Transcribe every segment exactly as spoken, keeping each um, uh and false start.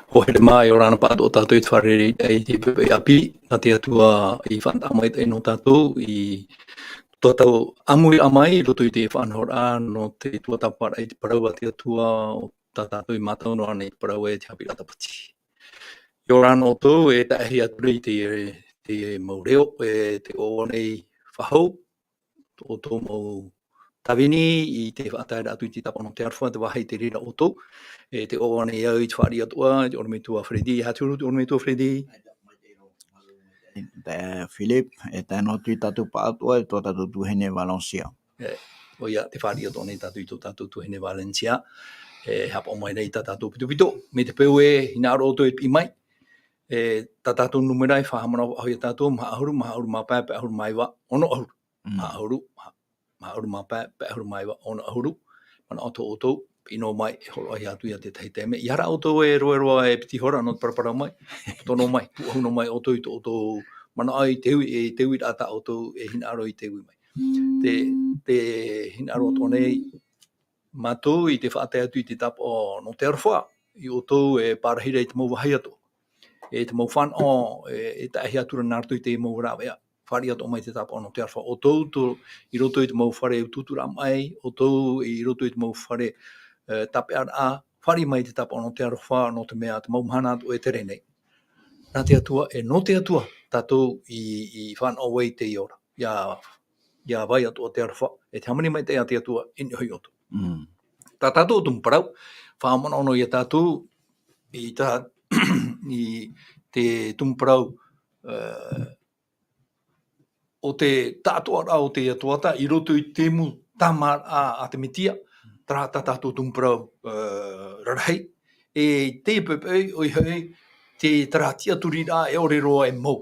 Hoa here mā, ʻia ora na pāʻatoʻa tātou i te fārereiraʻa i te poʻipoʻi ʻāpī, nā te Atua i faʻanahoraʻa maitaʻi nō tātou, i tō tātou ʻāmuiraʻa mai, i roto i te faʻanahoraʻa nō te tuatāpaparaʻa i te parau a te Atua, ʻo tā tātou i mātau noa ānei i te parau e te haʻapiʻiraʻa tāpati. ʻIa ora na ʻoutou, e tae atu ra i te, te mau reo, e tē ʻoaʻoa nei faʻahou, tō ʻoutou mau tāvini i te faʻataeraʻa atu i te tāpaʻo nō te aroha, te vāhi i te reira ʻoutou. E tē ʻoaʻoa nei au i te fāriʻi atoʻa, te ʻorometua Freddy, e aha te huru te ʻorometua Freddy? Te Philip, e tae noa atu i tātou pāʻatoʻa, e tō tātou tuahine Valencia. E, ʻoia, tē fāriʻi atoʻa nei tātou i tō tātou tuahine Valencia. E haʻapaʻo mai nei tā tātou pitopito, mai te peu e hinaʻaro ʻoutou e piʻi mai. E, tā tātou nūmera e faʻahaʻamanaʻo faʻahou ia tātou, maha ʻahuru, maha ʻahuru mā pae, pae ʻahuru mā iva, ono ʻahuru. Mm. Maha ʻahuru, maha, maha ʻahuru mā pae, pae ʻahuru mā iva, ono ʻahuru. Manaʻo atoʻa ʻoutou, piʻi noa mai, e hōroʻahia atu ia te tahi taime. ʻEiaha rā ʻoutou e roaroa e piti hora nō te paraparau mai, poto noa mai, pūʻohu noa mai ʻoutou i tō ʻoutou manaʻo i te ui, e te uiraʻa tā ʻoutou e hinaʻaro i te ui mai. Te, te hinaʻaro atoʻa nei mātou i te faʻatae atu i te tāpaʻo nō te aroha, ia ʻoutou e pārahi ra i te mau vāhi atoʻa. E te mau fānaʻo, e, e taʻahi atu ra nā roto i te mau rāveʻa. Fāriʻi atoʻa mai te tāpaʻo nō te aroha. ʻOutou tō, i roto i te mau fare utuuturaʻa maʻi, ʻoutou i roto i te mau fare, e, tāpeʻaraʻa, fāriʻi mai te tāpaʻo nō te aroha, nō te mea te mau mahana atoʻa e tere nei. Nā te Atua, e nō te Atua, tātou i, i fānaʻo ai i teie ora. ʻIa, ʻia vai atoʻa te aroha, e te hāmani maitaʻi a te Atua, i niʻa iho ia ʻoutou. Mm. Tā tātou tumu parau, faʻahaʻamanaʻo noa ia tātou, i tā, i te tumu parau, e, ʻo te taʻatoʻaraʻa o te Atua atoʻa, i roto i te mau tāmāraʻa a te Mesia, terā tā tātou tumu parau, e, rarahi. E te poʻipoʻi, ʻoia hoʻi, te terā tiʻaturiraʻa e ʻore roa e mau.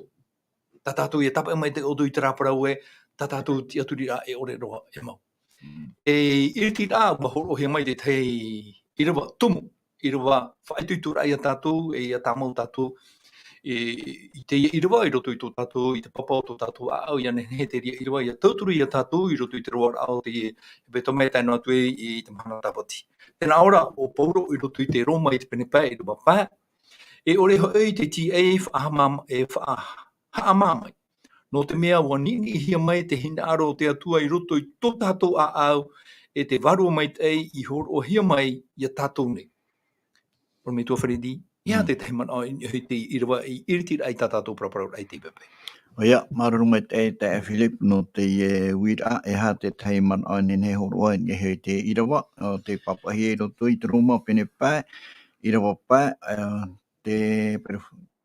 Tā tātou ʻia tāpaʻo mai te ʻoutou i terā parau ē, tā tātou tiʻaturiraʻa e ʻore roa e mau. Mm. E iritiraʻa, ʻua hōroʻahia mai te tahi ʻīrava tumu, ʻīrava faʻaitoitoraʻa ia tātou, e ʻia tāmau tātou, e, i teie ʻīrava i roto i tō tātou, i te papa o tō tātou ʻāʻau, ʻia nehenehe te reira ʻīrava, ʻia tauturu ia tātou i roto i te roaraʻa o te hepetoma e tae noa atu ai i te mahana tāpati. Tē nā ʻō ra ʻo Paulo i roto i te Roma i te pene pae, ʻīrava pae, e ʻore hoʻi te tīaʻi e faʻahaʻamā-, e faʻahaʻamā mai. Nō te mea ʻua niʻiniʻihia mai te hinaʻaro o te Atua i roto i tō tātou ʻāʻau, e te Vārua Maitaʻi i hōroʻahia mai ia tātou nei. ʻOrometua Freddy, e aha Mm. te tahi manaʻo i niʻa i te ʻīrava i iritiraʻa i tā tātou paraparau i teie poʻipoʻi? ʻOia, māuruuru maitaʻi, e, Philip, nō teie uiraʻa, e aha te tahi manaʻo e nehenehe e hōroʻa i niʻa i te ʻīrava, ʻo tei pāpaʻihia i roto i te Roma pene pae, ʻīrava pae, e, te,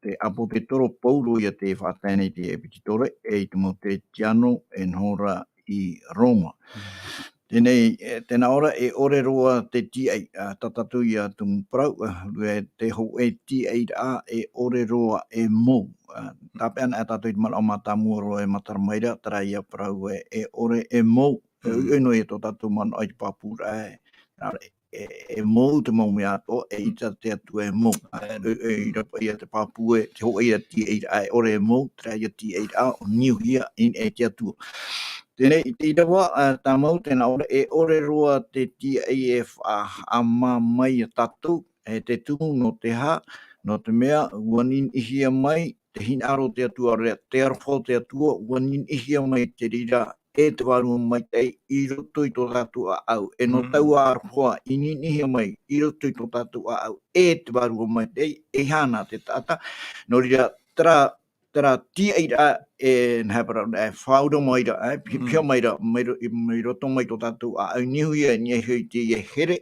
te ʻāpōsetolo Paulo ïa tē faʻatae nei i te ʻepesitolo, e i te mau Keretiano e noho ra i Roma. Mm. Teie nei, e, tē nā ʻō ra, e ʻore roa te tīaʻi, ā, tā tātou ïa tumu parau, ā, e te hōʻē tīaʻiraʻa, e ʻore roa e mau. Ā, tāpeʻa anaʻe tātou i te manaʻo mātāmua roa e matara mai ra, terā ïa parau ē, e ʻore e mau. E Mm. ʻoiʻoi noa ïa tō tātou manaʻo i te pāpūraʻa, e, nā reira, e, e mau te mau mea atoʻa, e ʻite te Atua e mau. Amen. E, e, ʻoia paʻi ïa te pāpū ē, te hōʻē tīaʻiraʻa e ʻore e mau, terā ïa tīaʻiraʻa ʻua niuhia i niʻa i te Atua. Teie nei, i te ʻīrava, ā, tāmau, tē nā ʻō ra, e ʻore roa te tīaʻi e faʻahaʻamā mai ia tātou, e te tumu nō te aha, nō te mea, ʻua niʻiniʻihia mai, te hinaʻaro o te Atua, ʻaore ra, te aroha o te Atua, ʻua niʻiniʻihia mai te reira, e te Vārua Maitaʻi i roto i tō tātou ʻāʻau. E nō Mm. taua aroha i niʻiniʻihia mai i roto i tō tātou ʻāʻau, e te Vārua Maitaʻi, e aha na te taʻata. Nō reira, terā, terā tīaʻiraʻa e, nā hea parau, e faʻaura mai ra, e, pi-, Mm. piha mai ra, mai ro-, i, mai roto mai tō tātou ʻāʻau, niuhia i niʻa iho i te here,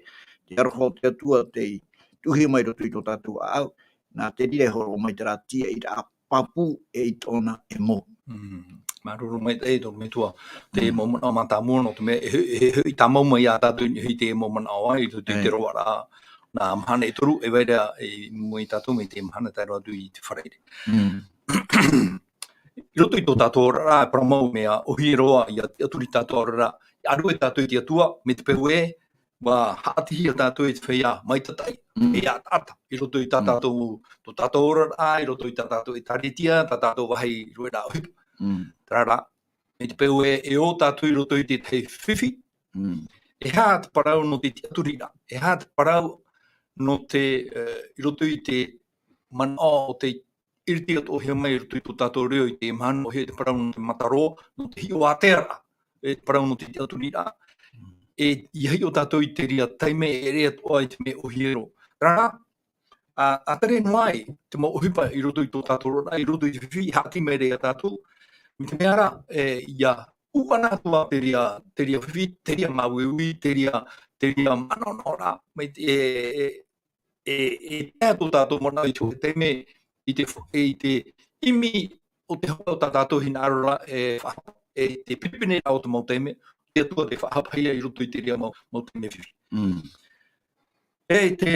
te aroha o te Atua tei tuʻuhia mai roto i tō tātou ʻāʻau. Nā te reira e hōroʻa mai terā tīaʻiraʻa pāpū e i tōna e mau. Mm. Māuruuru maitaʻi, e tō metua. Te Mm. mau manaʻo mātāmua nō te mea, e, e, e, e tāmau mai ia tātou i te mau manaʻo ā, i te, te, Ē. te roaraʻa. Nā mahana e toru, e vai ra, i mua ia tātou mai te mahana tae roa atu i te Faraire. Mm. I roto i tō tātou oraraʻa, e parau mau mea, ʻōhie roa, ʻia tiʻaturi tātou oraraʻa, ʻia ʻārue tātou i te Atua, mai te peu ē, ʻua haʻatihia tātou e te feiā maitataʻi, Mm. feiā taʻata, i roto i tā Mm. tātou, tō tātou oraraʻa, i roto i tā tātou ʻēkālesia, tā tātou vāhi rueraʻa ʻohipa. Mm. Terā rā, mai te peu ē, e ō tātou i roto i te tahi fifi, Mm. e aha te parau nō te tiʻaturiraʻa, e aha te parau nō te, eh, i roto i te manaʻo o te ʻiriti atoʻa hia mai i roto i tō tātou reo i te mahana o hia te parau nō te mataroa, nō te hiʻo ātea ra, e te parau nō te tiʻaturiraʻa. E, ʻia hiʻo tātou i te reira taime e ʻere atoʻa i te mea ʻohipa. Terā rā, a, a tere noa ai te mau ʻohipa i roto i tō tātou ra, i roto i te fifi, haʻati mai ra ia tātou, mai te mea ra, e, ʻia ʻūʻana atu ā te reira, te reira fifi, te reira māuiui, te reira, te reira manaʻonaʻo ra, mai te, e, e, e, e tae tō tātou manaʻo i te taime, i te, i te ʻimi o te hōʻē o tā tātou hinaʻaro ra, e, faʻahapa, e te pinepine ra o te mau taime, te Atua tē faʻahapahia i roto i te reira mau, mau taime fifi. Mm. E te,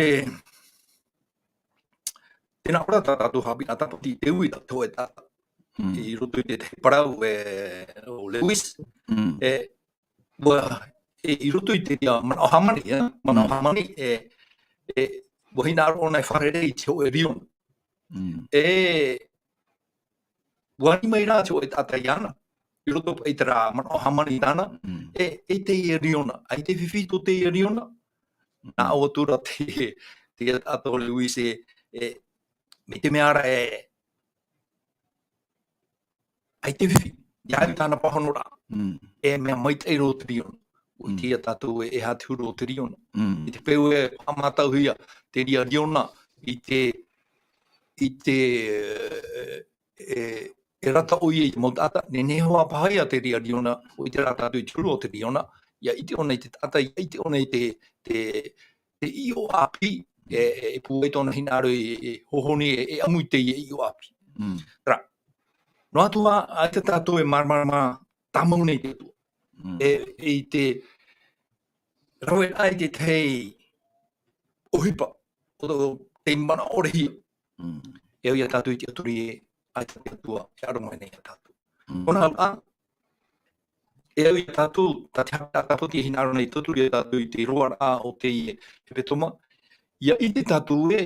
tēnā ʻoe ra tā tātou haʻapiʻiraʻa tāpati i te uira, te hōʻē taʻata. Mm. I roto i te, te parau, e, o Lewis, Mm. e, ʻua, e, i roto i te reira manaʻo hāmani, e, manaʻo Mm. hāmani, e, e, ʻua hinaʻaro ʻōna e fārerei i te hōʻē riona. Mm. E, ʻua ani mai rā te hōʻē taʻata iāna, i roto paʻi i terā manaʻo hāmani tāna, Mm. e, e teie riona, ʻaita e fifi tō teie riona, Mm. nā ʻō atu ra te, te taʻata o Lewis e, e, mai te mea ra e, ʻaita e fifi, ʻia au tāna pāhonoraʻa. Mm. E mea maitaʻi roa te riona. ʻUa Mm. ʻite ia tātou e, e aha te huru o te riona. Mm. I te peu e haʻamātauhia te reira riona i te, i te, e, e rata ʻoia i te mau taʻata, nehenehe hoʻi paha ia te reira riona, ʻua ʻite rā tātou i te huru o te riona, ʻia ʻite ʻōna i te taʻata, ʻia ʻite ʻōna i te, te, te ʻiʻo ʻāpī, e, e, e pūai tōna hinaʻaro e, e hōhonu, e, e ʻamu i teie ʻiʻo ʻāpī. Mm. Terā, noa atu ā, ʻaita tātou e māramarama tāmau nei i te Atua. Mm. E, e i te rave ai te tahi ʻohipa, o, o te manaʻo ʻore hia. Mm. E au ia tātou i te tiʻaturi ē, ʻaita te Atua, e aro mai nei ia tātou. Mm. Kona ā, e au ia tātou, tā te haʻapiʻiraʻa tāpati e hinaʻaro nei i te tiʻaturi ia tātou i te roaraʻa o teie hepetoma, ʻia ʻite tātou ē,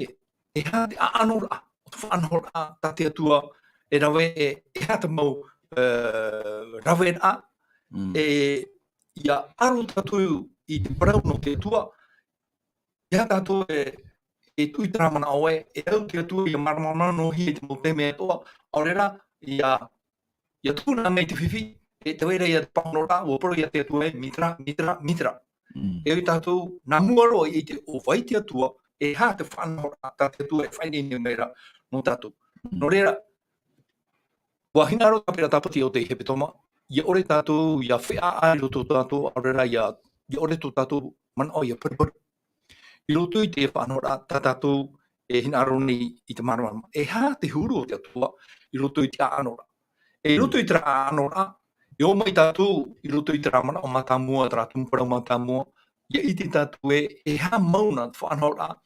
e aha te ʻaʻanoraʻa, o te faʻanahoraʻa, tā te Atua, e rave, e, e aha te mau, e, raveraʻa, Mm. e, ʻia aro tātou i te parau nō te Atua, e aha tātou e, e tuʻu i terā manaʻo ē, e au te Atua ʻia māramarama noa hia i te mau taime atoʻa, ʻaore rā, ʻia, ʻia tupu noa mai te fifi, e te vai ra ia te pāhonoraʻa, ʻua parau ia te Atua ē, mai terā, mai terā, mai terā. Mm. E au ia tātou, nā mua roa i te ʻo vai te Atua, e aha te faʻanahoraʻa tā te Atua e faʻaineine mai ra nō tātou. Mm. Nō reira, ʻua hinaʻaro te haʻapiʻiraʻa tāpati o te hepetoma, ʻia ʻore tātou, ʻia feʻaʻa i roto tātou, ʻaore rā, ʻia, ʻia ʻore tō tātou manaʻo ʻia paruparu. I roto i te faʻanahoraʻa, tā tātou e hinaʻaro nei i te māramarama. E aha te huru o te Atua i roto i te ʻaʻanoraʻa. E i Mm. roto i terā ʻaʻanoraʻa, e ō mai tātou i roto i terā manaʻo mātāmua, terā tumu parau mātāmua, ʻia ʻite tātou ē, e aha mau nā te faʻanahoraʻa,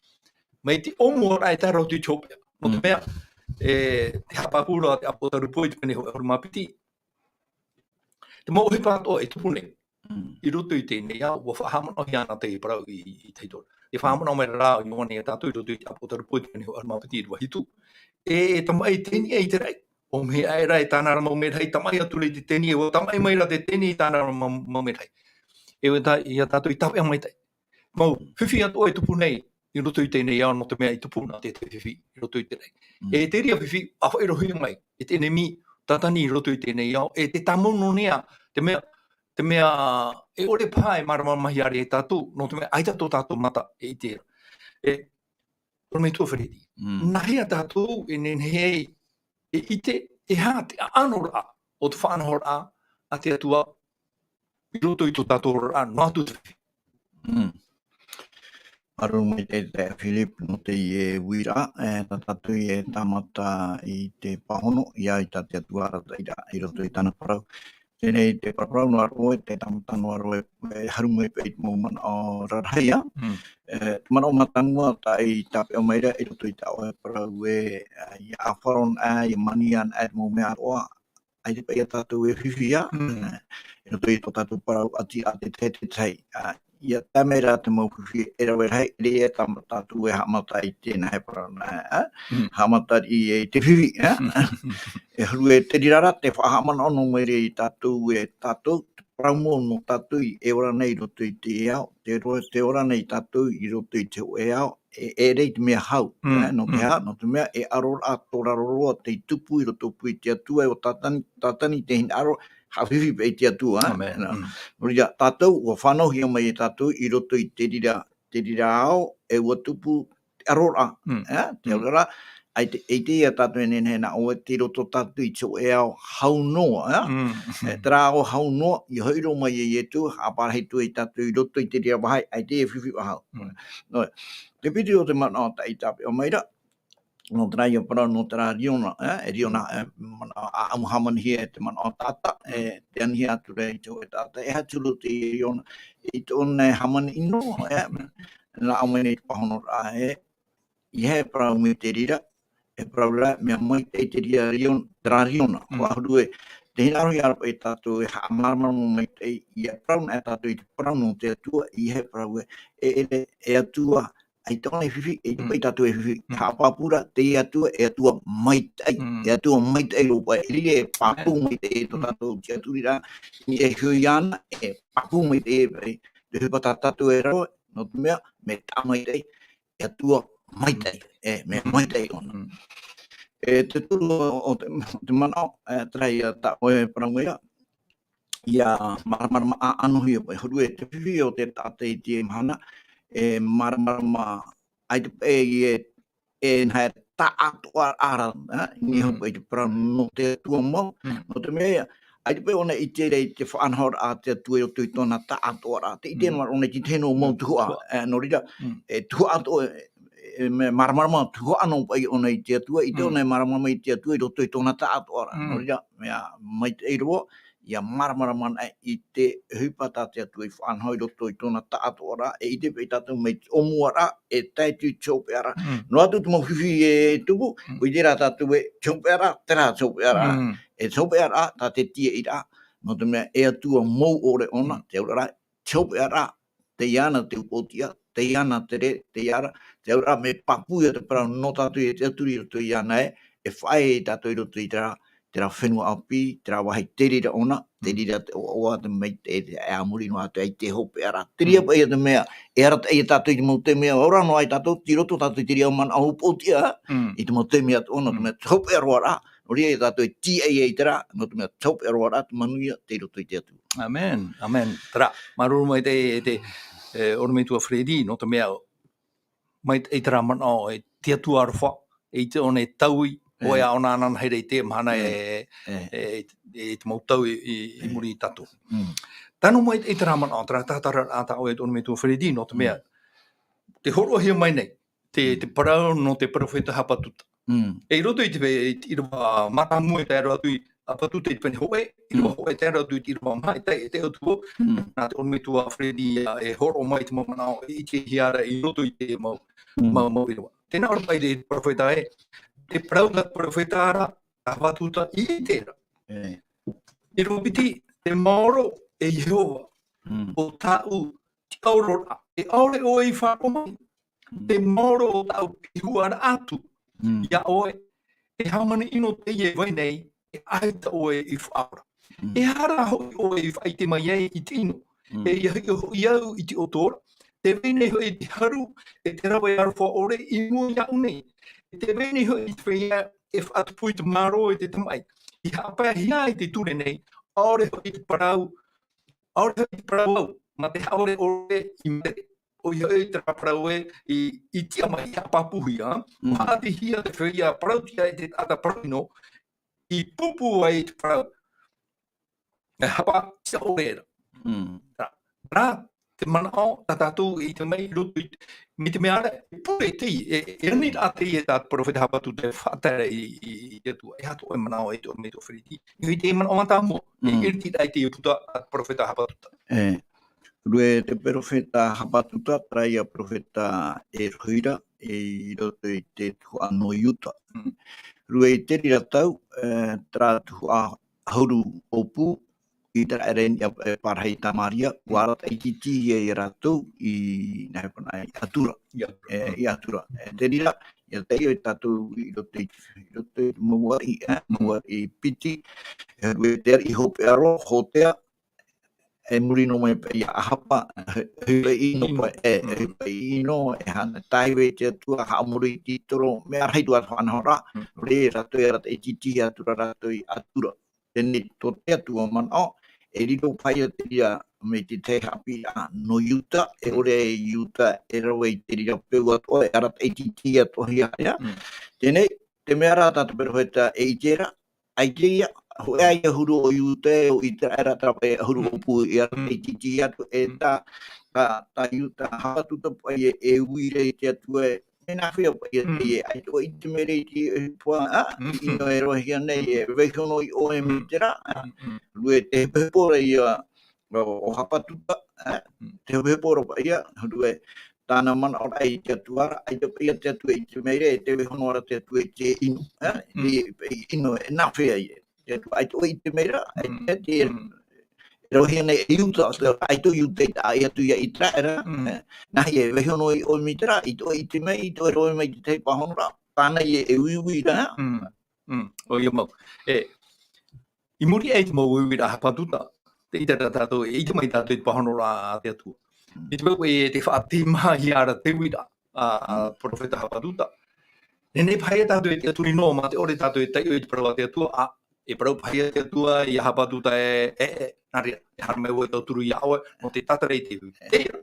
mai te ʻōmuaraʻa e tae roa atu i te hopeʻa. Nō te Mm. mea, e, tē haʻapāpū ra te ʻĀpōtarupo i te pene hōʻē ʻahuru mā piti. Te mau ʻohipa atoʻa e tupu nei. Mm. I roto i teie nei ao, ʻua faʻahaʻamanaʻohia ana te parau i, i, i te hītori. E faʻahaʻamanaʻo mai ra Ioane ia tātou i roto i te ʻĀpōtarupo i te pene hōʻē ʻahuru mā piti iva hitu. E, e tamaʻi te niʻa i te raʻi. ʻO mea aʻera e tāna ra mau merahi, tamaʻi atu ra i te tēniʻa, ʻua tamaʻi mai ra te tēniʻa i tāna ra mau, mau merahi. E ʻua tā, ia tātou i tāpeʻa maitaʻi. Mau fifi atoʻa e tupu nei, i roto i teie nei ao, nō te mea i tupu na te, te fifi, i roto i te raʻi. Mm. E te reira fifi, ʻa faʻaroʻo mai, e te ʻenemi, Tātani i roto i teie nei ao, e te tāmau nō nei ā, te mea, te mea, e ʻore paha e māramaramahia ra e tātou, nō te mea ʻaita tō tātou mata e ʻite ra. E, ʻorometua Fereti. Mm. Nā hea tātou e nehenehe ai e ʻite, e aha te ʻaʻanoraʻa o te faʻanahoraʻa a te Atua i roto i tō tātou oraraʻa, noa atu te fifi. Mm. Māuruuru maitaʻi Philip nō teie uiraʻa, e, tā tātou e tāmata i te pāhono, ʻia ʻite i tā te Atua arataʻiraʻa i roto i tāna parau. Teie nei te paraparau noa roa, te tāmata noa roa, e haru mai paʻi i te mau manaʻo rarahi, ā. Mm. E, te manaʻo mātāmua, tā i tāpeʻa mai ra i roto i tā ʻoe parau ē, ā, ʻia ʻāfaro anaʻe, ʻia mania anaʻe te mau mea roa, ʻaita paʻi ia tātou e fifi ā. Mm. E, i roto i tō tātou parau ʻati ā te tahi, te tahi, ā, ʻia tae mai ra te mau fifi e rave rahi, ʻere e tāmata tātou e haʻamata i te nā hea parau nā, ā? Mm. Haʻamata i, i te fifi, ā? E haru e te reira ra, tē faʻahaʻamanaʻo noa mai ra ia tātou ē tātou, te parau mau nō tātou e ora nei i roto i te ao, tē ro-, tē ora nei tātou i roto i te hōʻē ao, e, e rei te mea hau, Mm, eh, nō te mm. aha, nō te mea e aro rā tō raro roa tei tupu i roto pū i te Atua, e o Tātani, Tātani te hinaʻaro, haʻafifi paʻi i te Atua, eh. Amen. Nā, Mm. nō reira, tātou, ua fānauhia mai e tātou i roto i te reira, te reira ao, e ua tupu te aro rā, Mm. eh, te Mm. aro rā, ai te, e te ia tātou e nehenehe nā ʻoe te roto tātou i te hōʻē ao hau noa, eh. Mm. E terā ao hau noa, i hoʻi roa mai e Ietu, haʻaparahi atu ai tātou i roto i te reira vāhi, ai te ia fifi hau. Mm. Nō, te piti o te manaʻo tā i tāpeʻa mai ra, nō terā ia parau, nō terā Riona, eh, e Riona, eh, mana-, a, amu hāmanihia e te manaʻo taʻata, e te anihia atu ra i te hōʻē taʻata, e aha atu ra te Riona, i tōna e hāmani ʻino, eh, nā ʻō mai nei te pāhonoraʻa, e, ʻeiaha e parau mai te reira, e parau ra, mea maitaʻi te reira Riona, terā Riona, Mm. ʻua huru e, te hinaʻaro ia rapa e tātou e haʻamāramarama maitaʻi, ia parau na e tātou i te parau nō te Atua, ʻeiaha e parau e, e, e, e Atua, ʻaita ʻōna e fifi, e Mm. paʻi tātou e fifi, Mm. haʻapāpū ra, te Atua, e Atua maitaʻi, Mm. e Atua maitaʻi roa paʻi, e riro e pāpū Amen. maitaʻi e tō Mm. tātou tiʻaturiraʻa, i e hiʻo iāna, e pāpū maitaʻi e paʻi, te ʻohipa tā tātou e rave, nō te mea, mea taʻa maitaʻi, e Atua maitaʻi, e, mea Mm. maitaʻi ʻōna. Mm. E te toru o te, o te manaʻo, e, terā ia tā ʻoe e parau mai ra, ia māramarama ʻānohia paʻi, huru e te fifi o te taʻata i teie mahana, e māramarama, ʻaita paʻi e, e nā e taʻatoʻaraʻa, e, i niʻa Mm. hoʻi paʻi i te parau nō te Atua mau, Mm. nō te mea ia, ʻaita paʻi ʻōna i ʻite ra i te faʻanahoraʻa a te Atua i roto i tōna taʻatoʻaraʻa, tē ʻite Mm. noa ra ʻōna i te tahi noa mau Mm. tuhaʻa, Tuhaʻa. e, nō reira, Mm. e tuhaʻa atoʻa, e, e, mea māramarama tuhaʻa noa paʻi ʻōna i te Atua, ʻaita Mm. ʻōna e māramarama i te Atua i roto i tōna taʻatoʻaraʻa. Mm. Nō reira, mea maitaʻi roa, ia māramarama anaʻe i te ʻohipa tā te Atua i faʻanaho i roto i tōna taʻatoʻaraʻa, e ʻite paʻi tātou mai te ʻōmuaraʻa, e tae atu i te hopeʻaraʻa. Mm. Noa atu te mau fifi e tupu, Mm. ʻua ʻite rā tātou ē, te hopeʻaraʻa, terā te hopeʻaraʻa. Mm. E te hopeʻaraʻa, tā te tīaʻiraʻa, nō te mea e Atua mau ʻore ʻōna, Mm. te auraʻa, te hopeʻaraʻa, tei iāna te upoʻotiʻa, tei iāna te rē, tei iāna, te auraʻa, mea pāpū ia te parau nō tātou e tiʻaturi i roto iāna ē, e faʻaea ia tātou i roto i terā, terā fenua ʻāpī, terā vāhi te reira ʻōna, te Mm. reira te ʻoaʻoa, te maitaʻi, te, e a muri noa atu ai te hopeʻaraʻa. Te reira Mm. paʻi ia te mea, e arataʻi ia tātou i te mau taime, ʻaore noa ai tātou, tei roto tātou i te reira manaʻo upoʻotiʻa, Mm. i te mau taime atoʻa, nō te Mm. mea te hopeʻa roa rā, nō reira ia tātou e tīaʻi ai terā, nō te mea te hopeʻa roa rā, te manuia, tei roto i te Atua. Amen, amen. Terā, māuruuru maitaʻi e te, e, ʻorometua Freddy, nō te mea, mai, e terā manaʻo, e te Atua aroha, e ʻite ʻōna e taui, ʻoia E. ʻōna ananahi ra i te mahana E. e, E. e, e te mau tau i, i, i E. muri i tātou. Mm. Tae noa mai i terā manaʻo, terā tātararaʻa tā ʻoe e te ʻorometua Freddy, nō te mea, Mm. tē hōroʻahia mai nei, te, Mm. te parau nō te perofeta Hapatuta. Mm. E i roto i te, i te ʻīrava mātāmua e tae roa atu i Hapatuta i te pene hōʻē, ʻīrava Mm. hōʻē e tae roa atu i te ʻīrava maha, e tae, e tae atu vau, Mm. nā te ʻorometua Freddy, ā, e hōroʻa mai te mau manaʻo, e ʻitehia ra i roto i te mau, Mm. mau, mau ʻīrava. Tē nā ʻō ra paʻi te perofeta ē, te parau tā te perofeta ra, tā Hapatuta i ʻite ra. E. ʻĪrava piti, tē maoro e Iehova, Mm. ʻo tāʻu tiʻaororaʻa, e ʻaore ʻoe i faʻaroʻo mai. Mm. Tē maoro ʻo tāʻu pihaʻiraʻa atu Mm. iā ʻoe, e hāmani ʻino teie vai nei, e ʻaita ʻoe i faʻaora. Mm. E aha rā hoʻi ʻoe i faʻaʻite mai ai i te ʻino? Mm. E ʻia hiʻo hoʻi au i te ʻoto ra. Tē vai nei hoʻi te haru, e te rave aroha ʻore i mua iāʻu nei. E tē vai nei hoʻi te feiā, e faʻatupu i te mārō e te tamaʻi. I haʻapaehia ai te ture nei, ʻaore hoʻi te parau, ʻaore hoʻi te parau au, mā te haʻaʻoreʻore i mate. ʻOia hoʻi terā parau ē, i, i tiʻa mai, i haʻapāpūhia, Mm. haʻaʻitehia te feiā parauʻtiʻa e te taʻata parau ʻino, i pūpū ai te parau. E hapa, tiʻa ʻore ra. Mm. Terā, terā te manaʻo tā tātou e ʻite mai i roto i, mai te mea ra, e pure teie, e, e ani rā teie tā te perofeta Hapatuta e faʻatae ra i, i, i te Atua. E aha tō ʻoe manaʻo e te ʻorometua Freddy? I te manaʻo mātāmua, e Mm. ʻiriti rā i te puta a te perofeta Hapatuta. E, huru e te perofeta Hapatuta, terā ia perofeta e rohi ra, e i roto i te tuhaʻa nō Iuta. Mm. Huru e i te reira tau, e, terā tuhaʻa ʻahuru ʻōpū, ʻĪteraʻera i niʻa e parahi i Tamaria, ʻua arataʻi tītī ia rātou i, nā hea parau, i Atura. I Atura. E, i Atura. E, te reira, ʻia taiʻo tātou i roto i, i roto i te mau ariʻi, e, mau ariʻi piti, e, huru e te ariʻi hopeʻa roa, Hotea, e muri noa mai paʻi ia ʻAhapa, e, e, e, ʻino paʻi, e, e, ʻino, e haʻatāiva i te Atua, haʻamori i te titiro, mea rahi atu ā te faʻanahoraʻa, nō reira, rātou e arataʻi tītī atu ra rātou i ʻatura. Teie nei tō te Atua manaʻo, e riro paʻi ia te reira mai te tahi haʻapiʻiraʻa nō Iuta, e ʻore e Iuta e rave i te reira peu atoʻa, e arataʻi tītī atoʻa hia ia. Teie nei, te mea rā tā te peropheta e ʻite ra, ʻaita ia, hōʻē ā ia huru o Iuta, ʻo ʻĪteraʻera, terā paʻi e huru ʻōpū i arataʻi tītī atu, e tā, tā, tā Iuta Hapatuta paʻi e, e ui ra i te Atua, e, mea nāfea paʻi ia teie, ʻaita ʻoe ʻite mai ra i te, e, pua, ā, i ʻino e roahia nei, e vaiiho noa iho ʻoe mai terā, ā, rue te hepohepo ra ia, ʻo, ʻo Hapatuta, ā, te hepohepo ra paʻi ia, rue tāna manaʻoraʻa i te Atua ra, ʻaita paʻi ia te Atua e ʻite mai ra, e tē vaiiho noa ra te Atua i te ʻino, ā, i, i ʻino e nāfea ia. Te Atua, ʻaita ʻoe ʻite mai ra, ʻaita te, e roahia nei e Iuta, ʻaita ʻo Iuta i taʻa atu ia ʻĪteraʻera, ā, nāhea e vaiiho noa iho ʻoe mai terā, ʻaita ʻoe ʻite mai, ʻaita ʻoe rave mai i te tahi pāhonoraʻa, tāna ia e uiui ra, ā. ʻOia mau. E, i muri aʻe i te mau uiuiraʻa a Hapatuta, tē ʻite ra tātou, e ʻite mai tātou i te pāhonoraʻa a te Atua. I te mau, e, tē faʻatīmahahia ra te uiraʻa a, a peropheta Hapatuta. Teie nei paʻi ia tātou e tiʻaturi noa, mā te ʻore tātou e taiʻo i te parau a te Atua, ā, e parau paʻi ia te Atua ia Hapatuta e, e, e, nā reira, e haere mai vau e tauturu ia ʻoe, nō te tātara i te hui. Teie,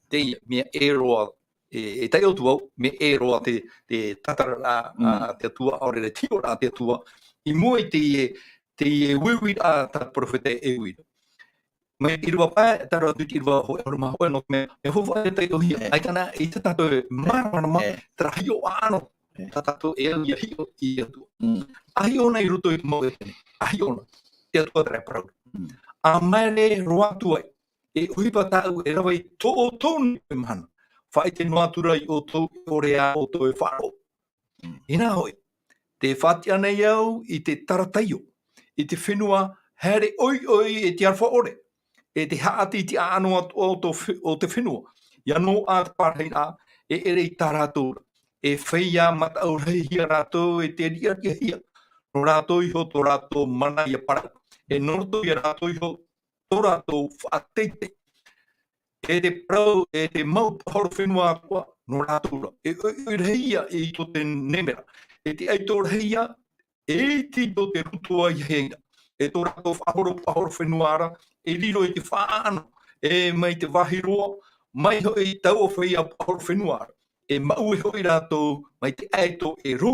teie, mea ʻē roa, e, e taiʻo atu vau, mea ʻē roa te, te tātararaʻa a te Atua, ʻaore rā te hiʻoraʻa a te Atua, i mua i teie, teie uiuiraʻa tā te peropheta e ui ra. Mai te ʻīrava pae, tae roa atu i te ʻīrava hōʻē ʻahuru mā hōʻē, nō te mea, e faufaʻa e taiʻohia, ʻaita na, ʻaita tātou e māramarama, terā hiʻo ʻaʻano, tā tātou e au ia hiʻo i te Atua. A hiʻo na i roto i te mau Etene, a hiʻo na, te Atua terā e parau ra. A maere roa atu ai, e ʻohipa tāʻu e rave i tō ʻoutou nei mahana. Faʻaʻite noa atu ra ia ʻoutou, e ʻore ā ʻoutou e faʻaroʻo. Inā hoʻi, tē faʻatiʻa nei au i te tarataio, i te fenua haere ʻoiʻoi e te aroha ʻore, e te haʻati i te ʻaʻano atoʻa o tō fe-, o te fenua, ʻia noaʻa te parahiraʻa, e ʻere i tā rātou ra. E feiā mataʻu rahi hia rātou e te riʻariʻahia, nō rātou iho tō rātou mana ʻia parau, e nō roto ia rātou iho tō rātou faʻateitei. E te parau, e te mau paʻahoro fenua atoʻa, nō rātou ra. E ʻoiʻoi rahi ia i tō te nemera. E te ʻaito rahi ia, e iti tō te rutu ai hei ra. E tō rātou faʻahoro, paʻahoro fenua ra, e riro i te faʻaʻano, e mai te vāhi roa, mai hoʻi taua feiā paʻahoro fenua ra. E maʻue hoʻi rātou mai te ʻaito e rū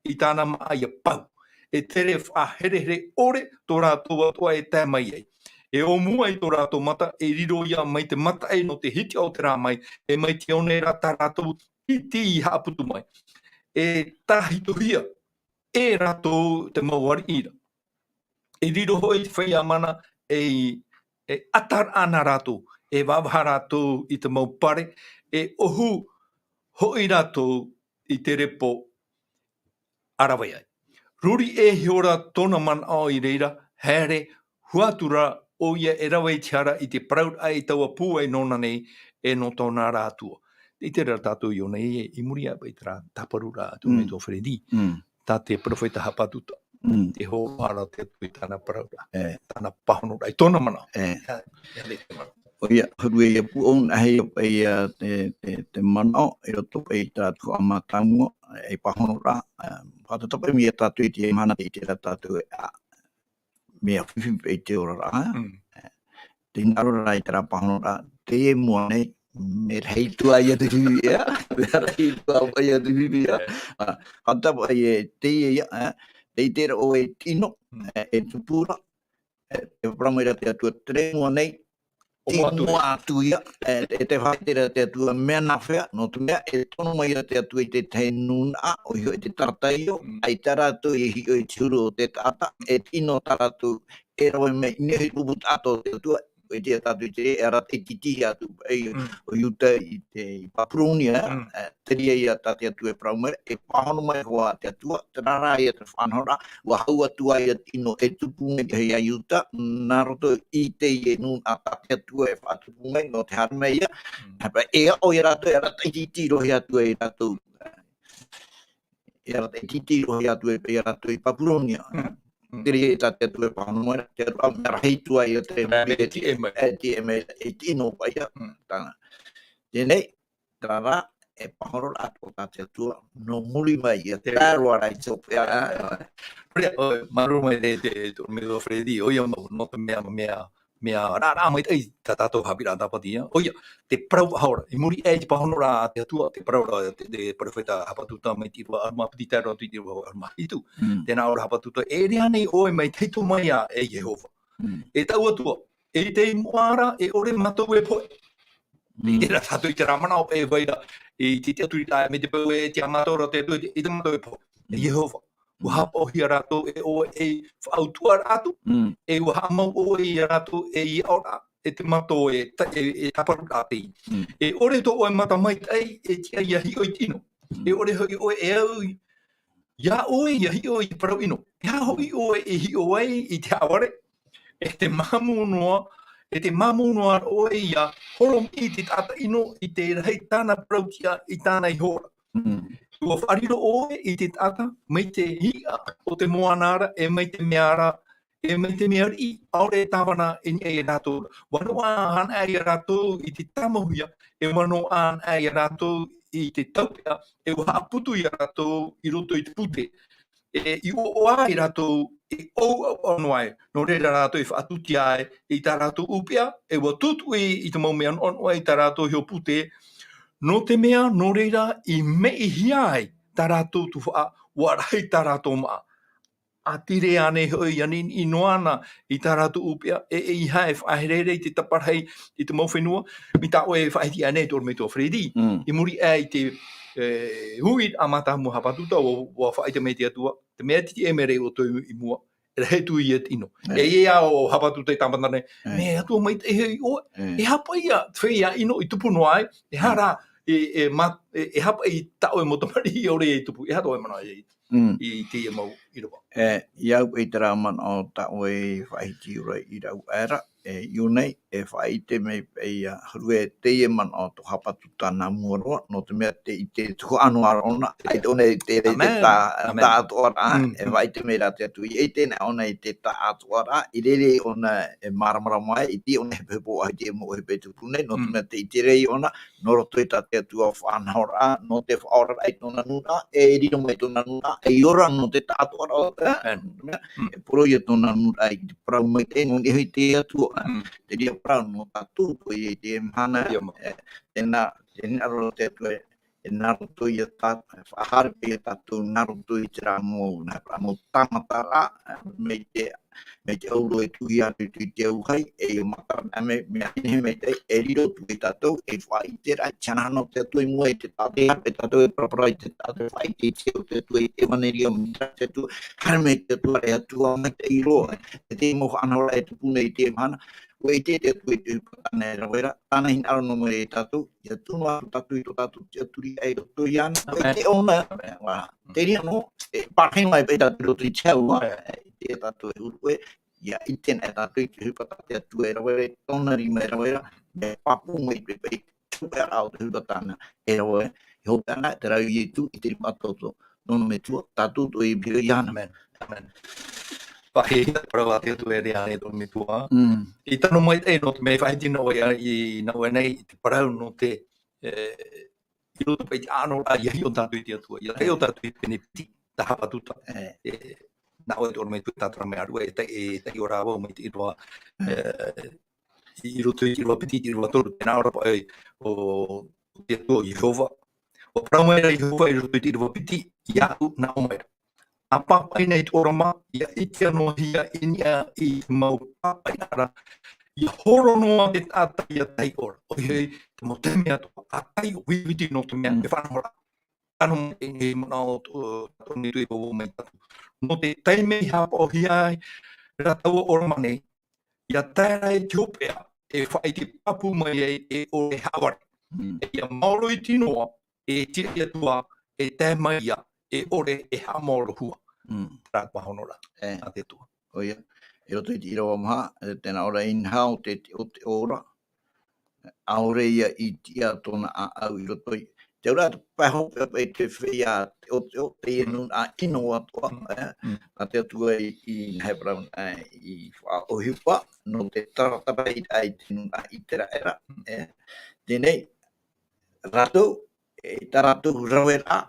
i tāna māʻa ʻia pau. E tere faʻaherehere ʻore tō rātou atoʻa e tae mai ai. E ō mua ai tō rātou mata, e riro ia mai te mataʻi nō te hitiʻa o te rā mai, e mai te one ra tā rātou tītī i haʻaputu mai. E tāhitohia e rātou te mau ariʻi ra. E riro hoʻi te feiā mana, e, e ʻataraʻa na rātou, e vāvaha rātou i te mau pare, e ʻohu hoʻi rātou i te repo ʻa rave ai. Ruri e hiʻo ra tōna manaʻo i reira, haere, hua atu ra ʻoia e rave i te hara i te parauraʻa i taua pūai nōna nei, e nō tōna ra Atua. Tē ʻite ra tātou i ʻō nei, i muri aʻe i terā tāparuraʻa atu mai tō Freddy. Tā te peropheta Hapatuta, tē hōroʻa ra te Atua i tāna parauraʻa, tāna pāhonoraʻa, i tōna manaʻo. Ia, ia nei te manaʻo. ʻOia, huru e ia pūʻou, nā hea ia, ia te, te, te manaʻo, i roto paʻi i tā tātou haʻamātāmua, e pāhonoraʻa, e, faʻatatau paʻi mai ia tātou i te mahana tē ʻite ra tātou, ā, mea fifi paʻi te oraraʻa, ā. Tē hinaʻaro ra i terā pāhonoraʻa, teie i mua nei, mea rahi atu ā ia te fifi, ā, mea rahi atu ā ia te fifi, ā. Ā, faʻatatau paʻi e teie ia, ā, tē ʻite ra ʻoe i te ʻino, ā, e tupu ra, e, e parau mai ra te Atua, terā i mua nei, i mua atu ia, e, e tē faʻaʻite ra te Atua, mea nāfea, nō te mea, e tono mai ra te Atua i te tahi nūnaʻa, ʻoia hoʻi te tarataio, ʻaita rātou e hiʻo i te huru o te taʻata, e te ʻino tā rātou e rave mai, i niʻa i te pupu taʻata o te Atua, ʻoia tātou i te, e arataʻi tītī atu, e, ʻo Iuta i te, i Papuronia, e, terā ia tā te Atua e parau mai, e pāhono mai hoʻi te Atua, terā rā ia te faʻanahoraʻa, ʻua hau atu ā ia te ʻino e tupu mai ia Iuta, nā roto i teie nūnaʻa tā te Atua e faʻatupu mai, nō te haere mai ia, e aʻo ia rātou, e arataʻi tītī roa ia rātou, e arataʻi tītī roa ia rātou, e paʻi ia rātou i Papuronia. Mm. Te reira tā te Atua e pāhono mai ra, te Atua, mea rahi atu ai ia te mea e tiʻa mai. E tiʻa mai, e tiʻa noa paʻi ia. Mm. Tāna. Teie nei, terā rā, e pāhono ra atoʻa tā te Atua, nō muri mai ia te roaraʻa i te hopeʻa. Ā, ā. Nō reira, ʻoia, māuruuru maitaʻi te, te, te ʻorometua Freddy, ʻoia mau, nō te mea, mea, mea, rā, rā, maitaʻi tā tātou haʻapiʻiraʻa tāpati, ā. ʻOia, te parau faʻahou ra, i muri aʻe i te pāhonoraʻa a te Atua, te parau ra, te, te perofeta Habakūka mai te ʻīrava ʻahuru mā piti tae roa atu i te ʻīrava ʻahuru mā hitu. Mm. Tē nā ʻō ra Habakūka, e ʻere ānei ʻoe mai te hito mai ā, e Iehova? Mm. E taʻu Atua, e i te moʻa ra, e ʻore mātou e pohe. Mm. I terā tātou, i terā manaʻo e vai ra, i te tiʻaturiraʻa, mai te peu e tiʻa mātou ra te Atua, i te, i te mātou e pohe. Mm. Iehova, ʻua haʻapaʻohia rātou e ʻoe ei faʻautuʻaraʻa atu, Mm. e ʻua haʻamau ʻoe ia rātou ei aʻoraʻa, e te mātou e ta-, e, e tāparuraʻa teie. Mm. E ʻore tō ʻoe mata maitaʻi, e tiʻa ia hiʻo i te ʻino. Mm. E ʻore hoʻi ʻoe e au i, ia ʻoe ia hiʻo i te parau ʻino. E aha hoʻi ʻoe e hiʻo ai i te haʻavare? E te māmū noa, e te māmū noa ʻoe ia horomiʻi te taʻata ʻino i te rahi tāna parau tiʻa i tāna iho ra. Mm. ʻUa faʻariro ʻoe i te taʻata, mai te hiʻa o te moana ra, e mai te mea ra, e mai te mea riʻi, ʻaore e tāvana i niʻa ia rātou ra. ʻUa noaʻa anaʻe ia rātou i te tāmauhia, e ʻua noaʻa anaʻe ia rātou i te taupeʻa, e ʻua haʻaputu ia rātou i roto i te pūtē. E i ʻōʻō ā ia rātou, e ʻauʻau noa ai. Nō reira rātou i faʻatūtia ai i tā rātou ʻūpeʻa, e ʻua tūtuʻi i te mau mea noʻanoʻa i tā rātou iho pūtē. Nō te mea, nō reira i meʻihia ai tā rātou tuhaʻa, ʻua rahi tā rātou māʻa. ʻA tīrē ānei hoʻi ʻia niʻiniʻi noa na i tā rātou ʻūpeʻa, e, e ʻeiaha e faʻaherehere i te taparahi i te mau fenua, mai tā ʻoe e faʻahiti ānei, te ʻorometua Freddy, Mm. i muri aʻe i te, e, huiraʻa mātāmua Habakūka, ʻua, ʻua faʻaʻite mai te Atua, te mea titi e mea rei o tō i mua, e rahi atu ia te ʻino. E. E ia ʻo Habakūka i tāmata nei, E. Mea Atua maitaʻi hoʻi ʻoe, E. e aha paʻi ia te feiā ʻino i tupu noa ai, e aha Mm. rā, e, e ma-, e, e aha paʻi tā ʻoe mau tamariʻi ʻore i tupu, e aha tō ʻoe manaʻo i, Mm. i teie mau ʻīrava? E, i au i terā manaʻo tā ʻoe i faʻahiti ra i rāua aʻera, e, i ʻō nei, e faʻaʻite mai paʻi ia, huru e teie manaʻo tō Habakūka nā mua roa, nō te mea tē ʻite tuhaʻa noa ra ʻōna, ʻaita ʻōna i te, i te Amen. tā, Amen. tāʻatoʻaraʻa, Mm, e mm. faʻaʻite mai rā te Atua, i ʻite na ʻōna i te tāʻatoʻaraʻa, i reira ʻōna e māramarama ai, i tīaʻi ʻōna e hepohepo, ʻaita e mau ʻohipa e tupu nei, nō te Mm. mea tē ʻite ra ʻōna, nō roto i tā te Atua faʻanahoraʻa, nō te faʻaoraraʻa i tōna nūnaʻa, e riro mai tōna nūnaʻa, e ora nō te tāʻatoʻaraʻa o te, Amen. Mm. e poro ia tōna nūnaʻa i te parau maitaʻi nō niʻa i te Atua. Mm. Te reira parau nō tātou, ʻoia i te mahana, Ia ma. e, tēnā, tēnā roa te Atua, e nā roto ia tā, faʻahaere ia tātou, nā roto i terā mau, nā, terā mau tāmataraʻa, mai te, mai te auro e tuhi atu i te auahi, e ia matara mai, mea nehenehe maitaʻi, e riro atu ia tātou, e faʻaʻite ra, e tiʻa na nō te Atua i mua i te taʻata, e tātou e parapara i te taʻata, e faʻaʻite i te Atua, i te ʻevaneria, mai te Atua, haere mai te Atua, e Atua maitaʻi roa, e te mau faʻanahoraʻa e tupu nei i te mahana, ʻua ʻite te Atua i te ʻohipa tāna e rave ra, tāna hinaʻaro nō muri ia tātou, ʻia tuʻu noa atu tātou i tō tātou tiʻaturi i roto iāna, ʻua Amen. ʻite ʻōna, Amen. ā, te reira noa, e, pārahi mai paʻi tātou i roto i te hau, ā, Amen. e, ʻite tātou e huru ʻoe, ʻia ʻite na tātou i te ʻohipa tā te Atua e rave ra, tōna rima e rave ra, mea pāpū mai paʻi, te hopeʻaraʻa o te ʻohipa tāna e rave ra, e hopeʻa na, terā Ietu i te rima atoʻa, nōna metua, tātou atoʻa e piro iāna. Amen. Amen. Faʻahiahia te parau a te Atua e riro nei tō metua. Mm. I tano maitaʻi nō te mea faʻahiti noa ʻoe i, nā ʻoe nei i te parau nō te, e, i roto paʻi i te ʻānoraʻa, ʻia hiʻo tātou i te Atua, ʻia taiʻo tātou i te pene piti, tā Habakūka. E. E, nā ʻoe te ʻorometua e tātara mai ʻārue, e tai-, e taiʻo rā vau mai te ʻīrava, e, i roto i te ʻīrava piti, te ʻīrava toru, tē nā ʻō ra paʻi ʻo, ʻo te Atua ʻo Iehova. ʻUa parau mai ra Iehova i roto i te ʻīrava piti, iāʻu nā ʻō mai ra. ʻA pāpaʻi nei tō ʻōrama, ʻia ʻitea noa hia i niʻa i te mau pāpaʻiraʻa ra, ʻia horo noa te taʻata ʻia taiʻo ra. ʻOia hoʻi, te mau taime atoʻa, ʻa taiʻo, vīviti nō te mea, Mm. e faʻanahoraʻa. Tano mai te manaʻo o tō, tō ʻorometua i pāpū mai tātou. Nō te taime i haʻapaʻohia ai ra taua ʻōrama nei, ʻia tae ra i te hopeʻa, e faʻaʻite pāpū mai ai e ʻore e haʻavare. Mm. E ʻia maoro iti noa, e tiʻa ia atu ā, e tae mai ia, e ʻore e haʻamaoro hua. Mm. Terā te pāhonoraʻa E. a te Atua. ʻOia, i roto i te ʻīrava maha, e, tē nā ʻō ra inaha ʻo te, o te ora, ʻaore ia i tiʻa tōna ʻāʻau i roto i, Te auraʻa te pae hopeʻa paʻi te feiā teʻoteʻo, teie nūnaʻa ʻino atoʻa, e, nā te Atua i, i nā Heberauna, e, i faʻaʻohipa, nō te tarataraʻiraʻa i te nūnaʻa ʻĪteraʻera, e. Teie nei, rātou, e, tā rātou raveraʻa,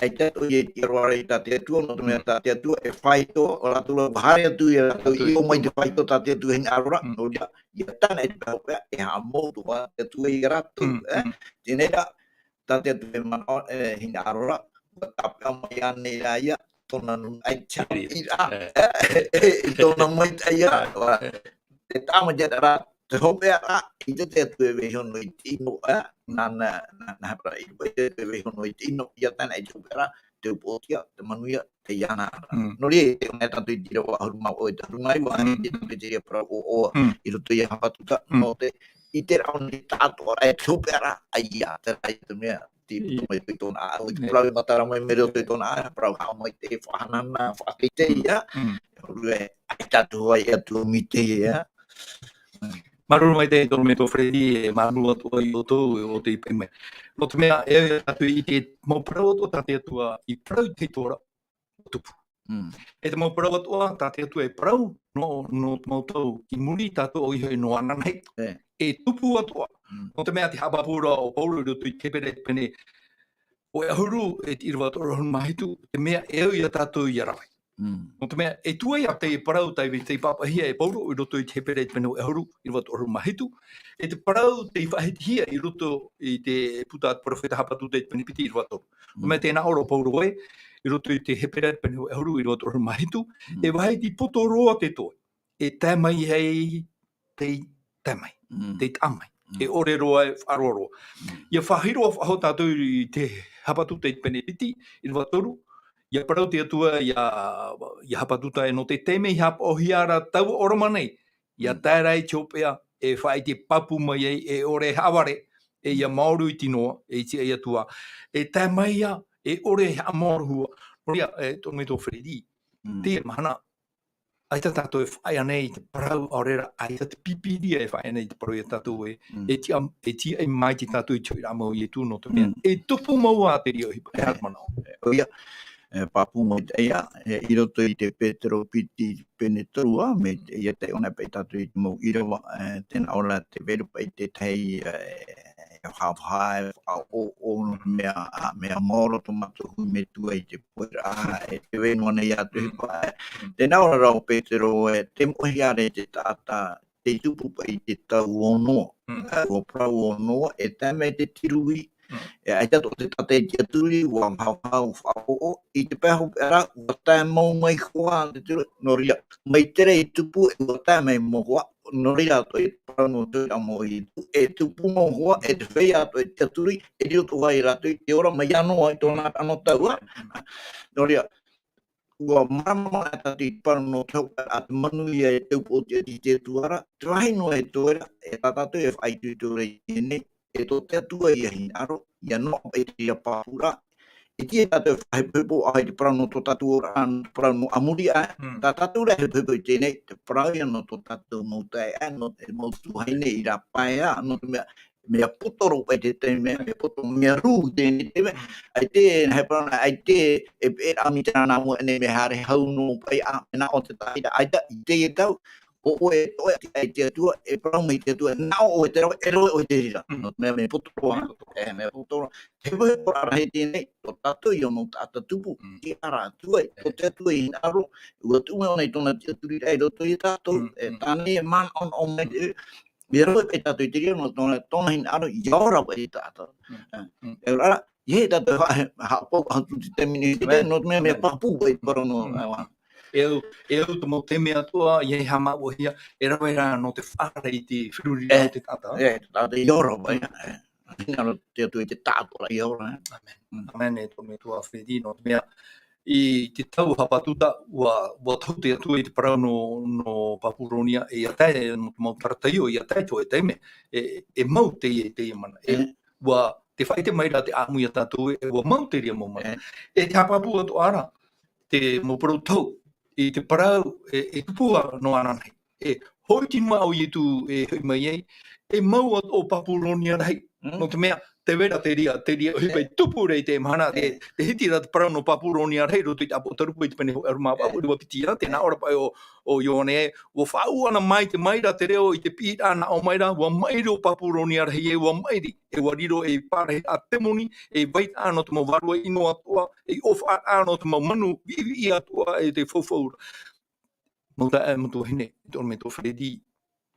ʻaita atoʻa ia i tiʻa roa ra i tā te Atua, nō te mea tā te Atua e faito, ʻo rātou rā, ʻua haere atu ia rātou i ʻō mai te faito tā te Atua hinaʻaro ra, nō reira, ʻia tae na i te pae hopeʻa, e haʻamou atoʻa te Atua ia rātou, e. Teie nei rā, tā te Atua e manaʻo, e hinaʻaro ra, ʻua tāpeʻa mai ānei rā ia, tōna nūnaʻa i te haʻapiʻiraʻa, e, e, e, i tōna maitaʻi ra, ʻua, e taʻa mai te rā, te hopeʻa ra, ʻaita te Atua e vaiiho noa i te ʻino, e, nā, nā, nā, nā Heberauna i te Atua e vaiiho noa i te ʻino, ʻia tae na i te hopeʻa ra, te upoʻotiʻa, te manuia, tei iāna ra. Nō reira, tē ʻō nei tātou i te ʻīrava ʻahuru mā vaʻu e te ʻahuru mā iva, e ʻite tātou i te reira parau ʻoaʻoa, i roto ia Hapatuta, nō te, i te rā ʻōna i taʻatoʻaraʻa e te hopeʻa ra, ʻaita, terā ia te mea, tei roto mai i tōna ʻāʻau, i te parau i matara mai mai roto i tōna ʻāʻau, parau haʻamaitaʻi, faʻahanahana, faʻateitei, ia. E huru e, ʻaita atu ai, atu mai teie, ia. Māuruuru maitaʻi, tō Metua Freddy, e māuruuru atu ai ʻoutou, e ʻo tei paʻi mai. Nō te mea, e, atu i te mau parau atoʻa tā te Atua i parau i te ora, tupu. E te mau parau atoʻa, tā te Atua e parau, nō, nō te mau tau i muri, tātou ʻoia hoʻi nō ananahi. E tupu atoʻa. Nō te mea te haʻapāpūraʻa o Paulo i roto i te Hepera i te pene hōʻē ʻahuru, e te ʻīrava toru ʻahuru mā hitu, te mea e au ia tātou ʻia rave. Nō te mea, e tuai ā te parau tei, tei pāpaʻihia e Paulo i roto i te Hepera i te pene hōʻē ʻahuru, ʻīrava toru ʻahuru mā hitu, e te parau tei faʻahitihia i roto i te puta a te peropheta Hapatuta i te pene piti ʻīrava toru. Nō te mea tē nā ʻō ra Paulo ē, i roto i te Hepera i te pene hōʻē ʻahuru, ʻīrava toru ʻahuru mā hitu, e vāhi tei poto roa te toe. E tae mai ai, tei tae mai, tei taʻa mai. E ʻore roa, e faʻaroaroa. ʻIa faʻahiroa faʻahou tātou i te Hapatuta i te pene piti, ʻīrava toru, ʻia parau te Atua ia, ia Hapatuta ē nō te taime i haʻapaʻohia ra taua ʻōrama nei, ʻia tae ra i te hopeʻa, e faʻaʻite pāpū mai ai, e ʻore e haʻavare, e ʻia maoro i te noa, e iti ai atu ā. E tae mai ā, e ʻore e haʻamāuruuru. Nō reira, e, tō Metua Freddy, teie mahana, ʻaita tātou e faʻaea nei te parau, ʻaore rā, ʻaita te Pīpīria e faʻaea nei te parau ia tātou ē, e tiʻa, e tiʻa mai te tātou i te hoʻiraʻa mau o Ietu nō te mea, e tupu mau ā te reira ʻohipa, e aha te manaʻo? ʻOia, e, pāpū maitaʻi ā, e, i roto i te Petero piti pene toru ā, mai te, ʻia taiʻo na paʻi tātou i te mau ʻīrava, e, tē nā ʻō ra te vero paʻi tētahi, e, e vahavā, e faʻaʻoʻoʻo, nō te mea, ā, mea maoro tō mātou hui metua i te pohe ra, e tē vai noa nei ā te ʻohipa, e. Tē nā ʻō ra rā ʻo Petero, e, tē moʻehia ra te taʻata, tei tupu paʻi i te tau o Noa. Ā, ʻua parau ʻo Noa, e tae mai te tirurī, e, ʻaita atoʻa te taʻata i tiʻaturi, ʻua vahavā, ʻua faʻaʻoʻoʻo, i te pae hopeʻa rā, ʻua tae mau mai hoʻi te tirurī, nō reira, mai terā i tupu, e ʻua tae mai mau hoʻi, nō reira atoʻa i te parau nō te hoʻiraʻa mau o Ietu, e tupu mau hoʻi, e te feiā atoʻa i tiʻaturi, e riro atoʻa rātou i te ora mai iā Noa i tōna anotau, ā. Nō reira, ʻua māramarama ā tātou i te parau nō te hopeʻa, ā, te manuia e te upoʻotiʻa i te Atua ra, te vāhi noa e toe ra, e tā tātou e faʻaitoito ra i teie nei, e tō te Atua ia hinaʻaro, ʻia noaʻa paʻi te reira pāpūraʻa. E tiʻa tātou e faʻahepohepo, ā, i te parau nō tō tātou ora, ā, nō te parau nō ʻamuri, ā, tā tātou rā e hepohepo i teie nei, te parau ia nō tō tātou mau taeaʻe, nō te mau tuahine i rāpae, ā, nō te mea, mea poto roa paʻi te taime, mea poto, mea rū teie nei taime, ʻaita, nā Heberauna, ʻaita e peʻeraʻa mai terā nā mua nei, mea haere hau noa paʻi, ā, mea nā ʻō te tahi ra, ʻaita, i teie tau, ʻo ʻoe, ʻoe, ʻaita, ʻaita te Atua, e parau mai te Atua, nā ʻō ʻoe te rave, e rave ʻoe te reira. Nō te mea, mea poto roa, e, mea poto roa. Hepoheporaʻa rahi teie nei, tō tātou ia mau taʻata tupu, tiʻa ra atu ai, tō te Atua i hinaʻaro, ʻua tuʻu mai ʻōna i tōna tiʻaturiraʻa i roto ia tātou, e, tā nei e manaʻonaʻo mai, e, ʻia rave paʻi tātou i te reira, nō tōna, tōna hinaʻaro, ʻia ora paʻi te taʻata. E, e ora, ʻia haere tātou ha-, ha-, haʻapau atu te taime nei, te taime, nō te mea, mea pāpū paʻi te parau nō, ā, ā. E au, e au te mau taime atoʻa, ʻia haʻamāuʻahia, e rave rā nō te faʻaara i te feruriraʻa o te taʻata. E, te taʻata, ʻia ora paʻi, e. Hinaʻaro te Atua i te taʻatoʻaraʻa ʻia ora, e. ʻĀmene. ʻĀmene, e tō Metua Freddy, nō te mea, i te tau Hapatuta, ʻua, ʻua tohu te Atua i te parau nō, nō Papuronia, e ʻia tae, nō te mau Tarataio, ʻia tae atoʻa te taime, e, e mau teie, teie mana. E, ʻua, tē faʻaʻite mai ra te ʻāʻamu ia tātou, e, ʻua mau te reira mau mana. E te haʻapāpū atoʻa ra, te mau parau tohu, i te parau, e, e tupu ā nō ananahi. E, hōʻē iti noa ʻo Ietu e hoʻi mai ai, e mau atoʻa Papuronia rahi. Nō te mea, Te vera te ria, te ria ʻohipa i tupu ra i te mahana, te, te hiti ra te parau nō Papuronia rahi i roto i te ʻĀpōtarupo i te pene hōʻē ʻahuru mā vaʻu, ʻīrava piti, ā, tē nā ʻō ra paʻi ʻo, ʻo Ioane, ʻua faʻaʻū ʻana mai te, mai ra te reo i te piʻiraʻa nā ʻō mai ra, ʻua maʻiri ʻo Papuronia rahi ē, ʻua maʻiri, e ʻua riro ei pārahiraʻa temoni, ei vairaʻa nō te mau vārua ʻino atoʻa, ei ʻōfaʻaraʻa nō te mau manu viʻiviʻi atoʻa, e te faufauraʻa. Mau taeaʻe, mau tuahine, e te ʻorometua Freddy,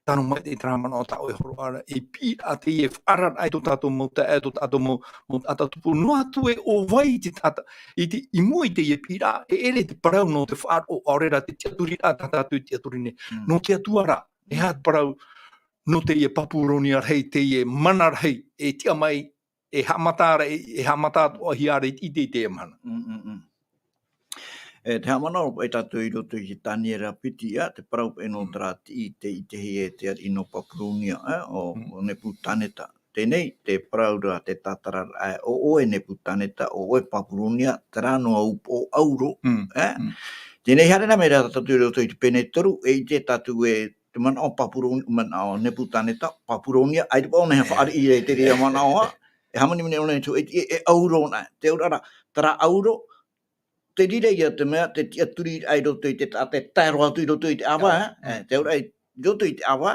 tano maitaʻi terā manaʻo tā ʻoe i hōroʻa ra, e piʻiraʻa teie e faʻaararaʻa i tō tātou mau taeaʻe, tō tātou mau, mau taʻata tupu, noa atu e ʻo vai te taʻata, i te, i mua i teie piʻiraʻa, e ʻere te parau nō te faʻaroʻo, ʻaore rā te tiʻaturiraʻa tā tātou i tiʻaturi nei. Mm. Nō te Atua rā, e aha te parau nō teie Papuronia rahi, teie mana rahi, e tiʻa mai, e haʻamata ra, e, e haʻamata atoʻahia ra i te, i te, i teie mahana. Mm, mm, mm. E, te haʻamanaʻo paʻi tātou i roto i te Taniera piti, ā, te parau paʻi nō Mm. terā tiʻi, te, i te hia e te ariʻi nō Papuronia, ā, ʻo, Mm. ʻo Nepukaneta. Teie nei, te parau ra, te tātararaʻa, ʻo ʻoe Nepukaneta, ʻo ʻoe Papuronia, terā noa upoʻo ʻauro, Mm. ā? Mm. Teie nei, haere mai ra tātou i roto i te pene toru, e ʻite tātou e te manaʻo Papuro-, manaʻo Nepukaneta, Papuronia, ʻaita paʻi ʻōna e faʻariʻi i te reira manaʻo, ā, e hāmanimani ʻōna e tū, e, e, e ʻauro na, te auraʻa ra, terā ʻauro, te reira ia te mea, te tiʻaturi i roto i te taʻata e tae roa atu i roto i te ʻāvae, Ā, ā, e, te auraʻa i roto i te ʻāvae,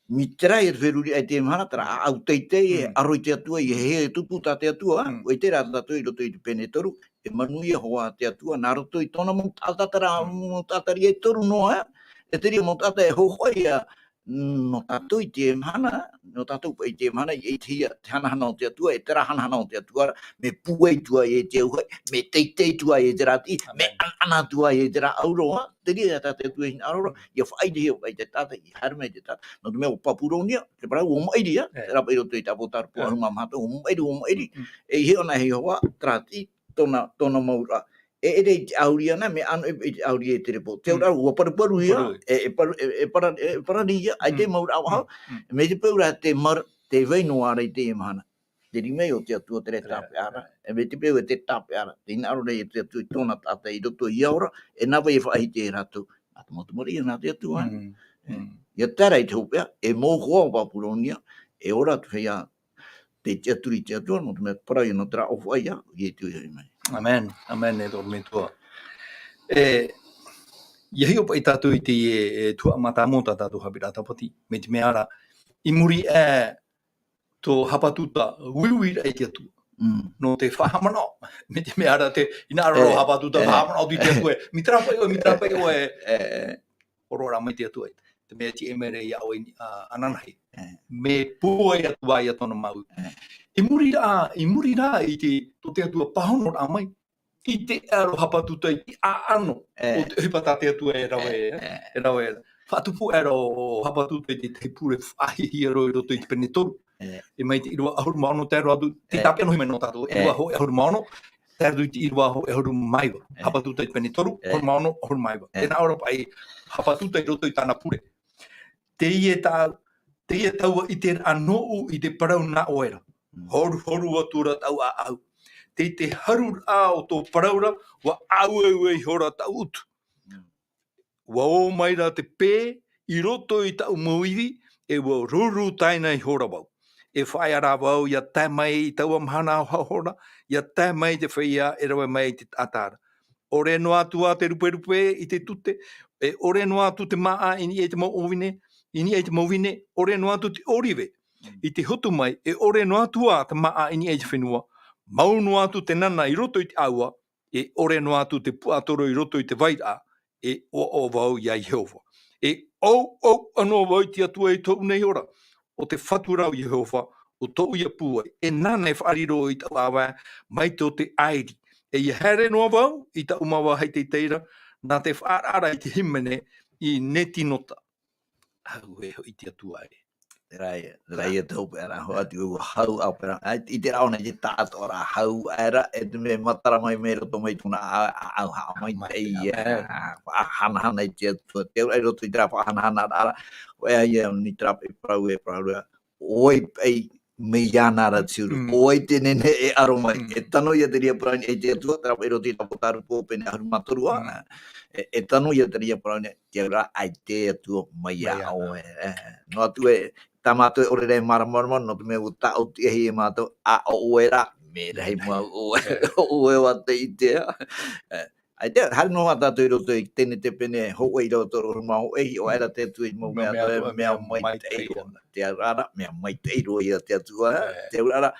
mai terā ia te feruri ʻaita e mahana, terā ʻāʻau teitei, e Mm. aro i te Atua, e Mm. heheu e tupu tā te Atua, Mm. ʻua ʻite rā tātou i roto i te pene toru, e manuia hoʻi te Atua, nā roto i tōna mau taʻata, terā Mm. mau taʻata riʻi e toru noa, e te reira mau taʻata e hōhoʻa ia, nō tātou i teie mahana, nō tātou paʻi i teie mahana, i te hia, te hanahana o te Atua, e terā hanahana o te Atua ra, mea pūai atu ai e te auahi, mea teitei atu ai e terā tiʻi, mea Amen. ʻanaʻana atu ai e terā ʻauro, ā, te reira tā te Atua e hinaʻaro ra, ʻia faʻaʻitehia paʻi te taʻata, ʻia haere mai te taʻata. Nō te mea ʻo Papuronia, te parau ʻua maʻiri, ā, E. terā paʻi i roto i te ʻĀpōtarupo E. ʻahuru mā maha, ʻua maʻiri, ʻua maʻiri, Mm. e ʻeiaha ʻōna e hiʻo ā, terā tiʻi, tōna, tōna mau ra. E ʻere i te ʻāuri ʻana, mea ʻano i te ʻāuri e te repo. Te Mm. auraʻa, ʻua paruparu ia, Paru. e, e paru-, e, e para-, e parari ia, ʻaita e Mm. mau ra vahau. Mm. Mm. Mai te peu ra te mar-, te vai noa ra i teie mahana. Te riʻi mai o te Atua terā e Terā. tāpeʻa ra. E mai te peu e te tāpeʻa ra. Tē hinaʻaro ra ia te Atua i tōna taʻata i roto ia ora, e nā vai e faʻahiti e rātou. Nā te mau tamariʻi, nā te Atua. Mm. Mm. ʻIa tae ra i te hopeʻa, e mau hoʻi ʻo Papuronia, e ora atu hia te tiʻaturi i te Atua, nō te mea parau ia nō terā ʻōfaʻi ia, ʻo Ietu i hoʻi mai. Amen. Amen, e te ʻorometua. E, ʻia hiʻo paʻi tātou i te, e, e tuhaʻa mātāmua tā tātou haʻapiʻiraʻa tāpati, mai te mea ra, i muri aʻe tō Hapatuta uiuiraʻa i te Atua. Mm. Nō te faʻahaʻamanaʻo, mai te mea ra te, hinaʻaro E, Hapatuta e. faʻahaʻamanaʻo atu i te Atua e, mai terā paʻi ʻoe, mai terā paʻi ʻoe, E. hōroʻa mai te Atua e. Te mea e tiʻa mai ra iā ʻoe, ā, ananahi. E. Mea pūai atu ā ia tōna mau. E. I muri rā, i muri rā i te, tō te Atua pāhonoraʻa mai, i te ʻero Hapatuta i te ʻāʻano E. o te ʻohipa tā te Atua e rave, E. e rave. Faʻatupu ʻero ʻo Hapatuta i te tahi pure faʻahiahia roa i roto i te pene toru. E. E mai te ʻīrava ʻahuru mā ono tae roa atu, te E. tāpeʻa noa mai nō tātou, E. ʻīrava hōʻē ʻahuru mā ono, tae atu i te ʻīrava hōʻē ʻahuru mā iva. E. Hapatuta i te pene toru, E. ʻahuru mā ono, ʻahuru mā iva. E. Tē nā ʻō ra paʻi Hapatuta i roto i tāna pure. Teie tā-, teie taua ʻiteraʻa nōʻu i te parau nā ʻoe ra. Mm. Horuhoru atu ra tāʻu ʻāʻau. Tei te haruraʻa o tō parau ra, ʻua ʻāueue ihora tāʻu utu. Mm. ʻUa ō mai ra te pē i roto i tāʻu mau ivi, e ʻua ruru taina ihora vau. E faʻaea rā vau ʻia tae mai i taua mahana haʻahora, ʻia tae mai te feiā e rave mai i te taʻata ra. ʻOre noa atu ā te ruperupe i te tute, e ʻore noa atu te māʻa i niʻa i te mau ʻōvine, i niʻa i te mau vine, ʻore noa atu te ʻōrive. Mm. I te hotu mai, e ʻore noa atu ā te māʻa i niʻa i te fenua, mau noa atu te nana i roto i te ʻāua, e ʻore noa atu te puaʻatoro i roto i te vairaʻa, e ʻoaʻoa vau iā Iehova. E ʻauʻau ʻanoʻa vau i te Atua i tōʻu nei ora, ʻo te Fatu ra ʻo Iehova, ʻo tōʻu ia pūai, e nāna e faʻariro i tāʻu ʻāvae, mai tō te ʻairi. E ʻia haere noa vau i tāʻu māvae haʻeteitei ra, nā te faʻaʻaraʻara i te hīmene i Netinota. Auē hoʻi te Atua e. Terā ia, terā ia te hopeʻa ra, hoʻi atu ʻua hau ʻāpera. Ai, i te rā ʻōna i te taʻatoʻaraʻa hau aʻe ra, e te mea matara mai mai roto mai tōna ʻā-, ʻāʻau haʻamaitaʻi ia. Amen. Faʻahanahana i te Atua. Te auraʻa i roto i terā faʻahanahana ra, ʻoia ia, nō terā paʻi parau e parau ra, ʻo vai paʻi mai iāna ra te huru. Mm. ʻO vai te nehenehe e aro mai. Mm. E tano ia te reira parau i te Atua, terā paʻi roto i te ʻĀpōtarupo pene ʻahuru mā toru ā. Mm. E, e tano ia te reira parau nei, te auraʻa ʻaita e Atua mai iā Mai iāna. ʻoe. E, noa atu e, tā mātou e ʻore ra e māramarama, nō te mea ʻua tāʻotiʻahia e mātou, ā, ʻo ʻoe rā, mea rahi mau ʻoe, ʻo ʻoe ʻua ʻite. E, ʻaita, haere noa tātou i roto i teie nei pene, hōʻē ʻīrava toru ʻahuru mā hōʻē, hiʻo aʻera te Atua i te mau mea atoʻa, mea maitaʻi roa. Te auraʻa, mea maitaʻi roa ia te Atua, te auraʻa,